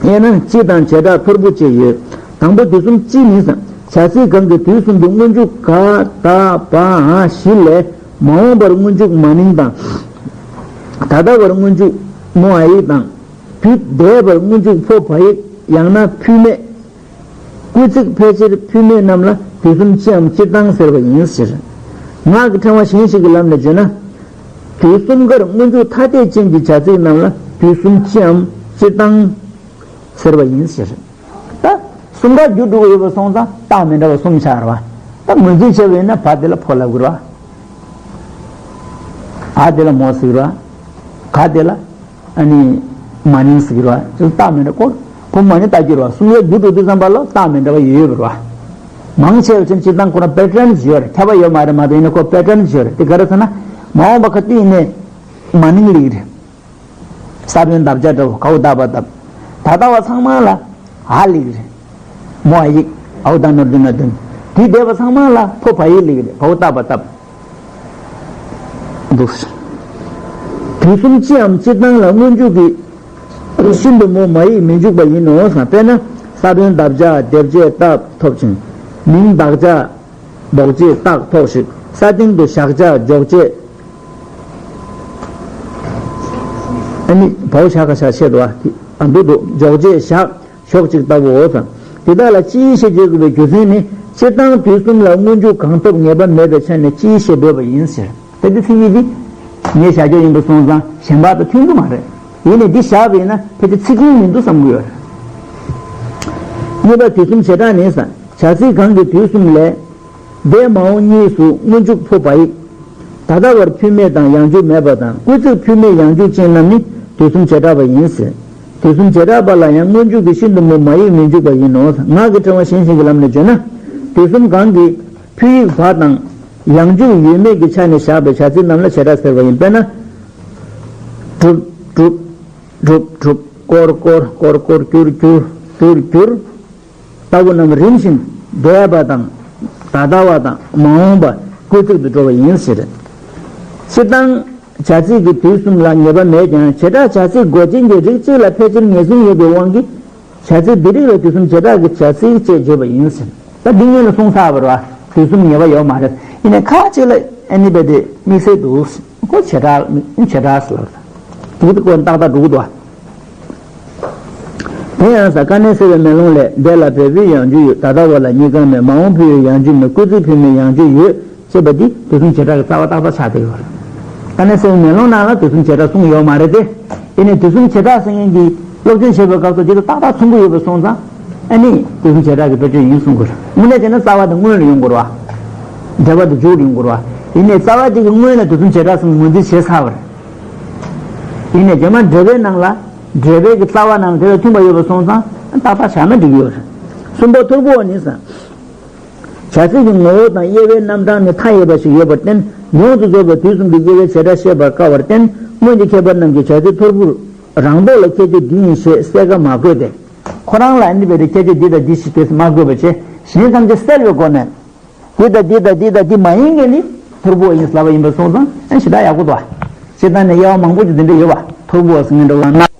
དབྱེ་ན་སྤྱི་དང་བྱེ་བྲག་ཐོར་བུ་བཅས་ཡོད། དང་པོ་དུས་གསུམ་སྤྱི་ནི་བྱ་ཚིག་གང་གིས་དུས་གསུམ་དུ་སྔོན་འཇུག་ག་ད་བ་འ་བཞི་ལས་མ་འོངས་པར་སྔོན་འཇུག་མ་ནིང་དང་། ད་ལྟ་བར་སྔོན་འཇུག་མོ་འ་ཡིག་དང་། དུས་འདས་པར་སྔོན་འཇུག་ཕོ་བ་ཡིག་ཡང་ན་འཕུལ་མེད། སྐུལ་ཚིག་ཕལ་ཆེར་འཕུལ་མེད་རྣམས་ལ་དུས་གསུམ་སྤྱིའམ་སྤྱིར་བཏང་ཟེར་བ་ཡིན་ཟེར། ངག་གི་ཕྲེང་བ་གཞན་ཞིག་གི་ལམ་ནས་བརྗོད་ན། དུས་གསུམ་ཀར་སྔོན་འཇུག་ཐ་དད་ཅན་གྱི་བྱ་ཚིག་རྣམས་ལ་དུས་གསུམ་སྤྱིའམ་སྤྱིར་བཏང་ཟེར་བ་ཡིན་ཟེར། ད་གསུམ་ཀ་རྒྱུ་འགྲོ་གི་ཡོད་པ་སོང་ཙང་རྟགས་མི་འདྲ་བ་གསུམ་ཆགས་རེད་བ། ད་ངོས་འཛིན་བྱས་པ་ཡིན་ན་བ་དེ་ལ་ཕོ་ལབ་དགོས་རེད་བ། འ་དེ་ལ་མོ་ཟེར་གི་རེད་བ། ག་དེ་ལ། ཨ་ནི། མ་ནིང་ཟེར་གི་རེད་བ། ཅིག་རྟགས་མི་འདྲ་ཁོ། ཁོ་མ་ནིང་ལྟ་རྒྱུ་རེད་བ། གསུམ་ཡས་རྒྱུ་འགྲོ་དུས་ཙམ་པ་ལ་རྟགས་མི་འདྲ་བ་ཡོད་ཡོད་པ་རེད་བ། མང་ཆེ་བ་ཅན་སྤྱིར་བཏང་ཁོ་རང་པེ་ཊརན་ཞིག་ཡོད་རེད། ཁྱབ་པ་ཡོད་མ་རེད་མ་གཏོགས་ཡིན་ན་ཁོ་པེ་ཊརན་ཞིག་ཡོད་རེད། དེ་ག་རེ་ཟེར་ན། མ་འོངས་པ་ག་དུས་ཡིན་ནའི། མ་ནིང་ལབ་ཀྱི་རེད། ས་བོན་འདབ་ཆགས་འདྲ་བོ་གའུ་བཏགས་པ་བཏབ། ད་ལྟ་བ་ཚང་མ་ལ་འ་ལབ་ཀྱི་རེད། མོ་འ་ཡིག་ཨའུ་ད་ནོར་བདུན་ན་བདུན། དུས་འདས་པ་ཚང་མ་ལ་ཕོ་བ་ཡིག་ལབ་ཀྱི་རེད། གའུ་བཏགས་པ་བཏབ། འདུག་སེ། དུས་གསུམ་སྤྱིའམ་སྤྱིར་བཏང་ལ་སྔོན་འཇུག་གི་ཤིན་ཏུ་མོ་མ་ཡིག་མི་འཇུག་པ་ཡིན་ནོ་ཟེར། དཔེར་ན་ས་བོན་འདབ་ཆགས་འདེབས་བྱེད་བཏགས་ཐོབ་ཅིང་། མིང་བདག་ཆགས་འདོགས་བྱེད་བཏགས་ཐོགས་ཤིག། ས་སྟེང་དུ་བཞག་བྱ་འཇོག་བྱེད། ཨ་ནི་བའོ་བཞག་ག་བཞག་བྱེད་དོ། ཨ་འདུག་འདུག་འཇོག་བྱེད་བཞག་ཞོག་ཅིག་ལྟ་བུའོ་ཟེར། དེ་དག་ལ་སྤྱིའི་ཞེས་བརྗོད་དགོས་པའི་རྒྱུ་མཚན་ནི་སྤྱིར་བཏང་དུས་གསུམ་ལ་སྔོན་འཇུག་གང་ཐོབ་ངེས་པ་མེད་པའི་ཆ་ནས་སྤྱིའི་ཞེས་འབོད་པ་ཡིན་ཟེར། ད་འདི་མཚན་ཉིད་འདི་ངས་བཞག་རྒྱུ་ཡིན་པ་སོང་ཙང་གཞན་པ་དང་མཐུན་གྱི་མ་རེད། ཡིན་ནས་འདི་བཞག་པ་ཡིན་ན་ཕལ་ཆེར་ཚིག་རྐྱང་མི་འདུག་བསམ་གྱི་ཡོད་རེད། གཉིས་པ་དུས་གསུམ་བྱེ་བྲག་ནི་ས། བྱ་ཚིག་གང་གི་དུས་གསུམ་ལས། འདས་མ་འོངས་གཉིས་སུ་སྔོན་འཇུག་འཕོ་བ་ཡི། ད་ལྟ་བར་འཕུལ་མེད་དང་ཡང་འཇུག་མེད་པ་དང་སྐུལ་ཚིག་འཕུལ་མེད་ཡང་འཇུག་ཅན་རྣམས་ནི་དུས་གསུམ་བྱེ་བྲག་པ་ཡིན་ཟེར། དུས་གསུམ་བྱེ་བྲག་པ་ལ་ཡང་སྔོན་འཇུག་གི་ཤིན་ཏུ་མོ་མ་ཡིག་མི་འཇུག་པ་ཡིན་ནོ། ངག་གི་ཕྲེང་བ་གཞན་གཞན་གྱི་ལམ་ནས་བརྗོད་ན། དུས་གསུམ་གང་གི་འཕུལ་ཡིག་བ་དང་ཡང་འཇུག་ཡོད་མེད་ཀྱི་ཆ་ནས་བཞག་པའི་བྱ་ཚིག་རྣམས་ལ་བྱེ་བྲག་ཟེར་བ་ཡིན། དཔེར་ན། གྲུབ་གྲུབ། གྲུབ་གྲུབ། བསྐོར་བསྐོར། བསྐོར་བསྐོར། གྱུར་གྱུར། གྱུར་གྱུར། ལྟ་བུ་རྣམས་རིམ་བཞིན་འདས་པ་དང་། ད་ལྟ་བ་དང་མ་འོངས་པ་སྐུལ་ཚིག་ཏུ་འགྲོ་བ་ཡིན་ཟེར། སྤྱིར་བཏང་བྱ་ཚིག་གི་དུས་གསུམ་ལ་ངེས་པ་མེད་ཀྱང་བྱེ་བྲག་བྱ་ཚིག་མགོ་ཅན་གྱི་རིགས་གཅིག་ལ་ཕལ་ཆེར་ངེས་ཟིན་ཡོད་པའི་དབང་གིས། བྱ་ཚིག་འདི་རིགས་ལ་དུས་གསུམ་བྱེ་བྲག་གི་བྱ་ཚིག་ཅེས་བརྗོད་པ་ཡིན་ཟེར། ད་འདི་སྔོན་ལ་གསུངས་ཚར་བ་རེད་བ། དུས་གསུམ་ངེས་པ་ཡོད་མ་རེད། ཡིན་ནའི་ཁ་ཅིག་ལ་ཨ་ནི་རྦད་དེ་དམིགས་བསལ་འདུག་ཟེར། ཁོ་བྱེ་བྲག་མི་བྱེ་བྲག་ཟེར་ལབ་རེད། དེ་ཁོ་ཏག་ཏག་འགྲོ་གི་འདུག་བ། དེ་ཡང་ས། དཀའ་གནད་གསལ་བའི་མེ་ལོང་ལས། འདས་ལ་འབད་པའི་ཡང་འཇུག་ཡོད། ད་ལྟ་བ་ལ་གཉིས་ཀ་མེད། མ་འོངས་འཕུལ་བའི་ཡང་འཇུག་མེད། སྐུལ་ཚིག་འཕུལ་མེད་ཡང་འཇུག་ཡོད། ཅེས་པ་འདི་དུས་གསུམ་བྱེ་བྲག་གི་རྩ་བ་ཏག་ཏག་ཆགས་བསྡད་ཡོད་རེད། དཀའ་གནད་གསལ་བའི་མེ་ལོང་ནང་ལ་དུས་གསུམ་བྱེ་བྲག་གསུངས་ཡོད་མ་རེད་དེ། ཡིན་ནའི་དུས་གསུམ་བྱེ་བྲག་ཟེར་མཁན་གྱི་སློབ་སྦྱོང་བྱེད་པའི་སྐབས་སུ་འདི་དང་ཏག་ཏག་མཚུངས་ཀྱི་ཡོད་པ་སོང་ཙང་། ཨ་ནི་དུས་གསུམ་བྱེ་བྲག་གི་དཔེར་བརྗོད་ཡིན་གསུང་དགོས་རེད། དངོས་གནས་བྱས་ན་རྩ་བ་དེ་སྔོན་ལ་ཡོང་དགོས་རེད་བ། འབྲེལ་བ་དེ་མཇུག་ལ་ཡོང་དགོས་རེད་བ། ཡིན་ནའི་རྩ་བ་དེ་གི་སྔོན་ལ་དུས་གསུམ་བྱེ་བྲག་གསུངས་ངོས་འཛིན་བྱས་ཚར་བ་རེད། ཡིན་ནའི་རྗེས་མ་འགྲེལ་པའི་ནང་ལ། འགྲེལ་པའི་གི་རྩ་བ་ནང་ལ་དེ་ལ་མཐུན་པ་ཡོད་པ་སོང་ཙང་ཏག་ཏག་བཞག་ན་འགྲིག་གི་ཡོད་རེད། གསུམ་པ་ཐོར་བུ་བ་ནི་ས། བྱ་ཚིག་གི་ངོ་བོ་དང་དབྱེ་བའི་རྣམ་གྲངས་ནི་མཐའ་ཡས་པ་ཞིག་ཡོད་པར་བརྟེན། ཡོངས་སུ་རྫོགས་པའི་དུས་གསུམ་གྱི་དབྱེ་བའི་བྱེ་བྲག་ཤེས་པར་དཀའ་བར་བརྟེན། སྔོན་གྱི་མཁས་པ་རྣམས་ཀྱིས་བྱ་ཚིག་ཐོར་བུར་རང་ལྡོག་ལ་ཁྱད་ཆོས་འདི་ཡིན་ཞེས་གསལ་ཁ་མ་བཀོད་དེ། ཁོ་རང་ལ་ཨ་ནི་རྦད་དེ་ཁྱད་ཆོས་འདི་དང་འདི་ཞེས་དེ་མ་བཀོད་པ་བྱས། གཞན་ཐམས་ཅད་གསལ་བའི་སྒོ་ནས། འདི་དང་འདི་དང་འདི་དང་འདི་མ་ཡིན་མཁན་ནི་ཐོར་བུ་བ་ཡིན་ལབ་པ་ཡིན་པ་སོང་ཙང་ཨ་ཞེ་དྲག་ཡག་པོ་འདུག་བ། སྤྱིར་བཏང་ནས་དབྱེ་བ་མང་པོ་ཅིག་འདི་འདྲ་ཡོད་བ། ཐོར་བུ་བ་ཟེར་མཁན་འདྲ་བ་ལ་སྣ་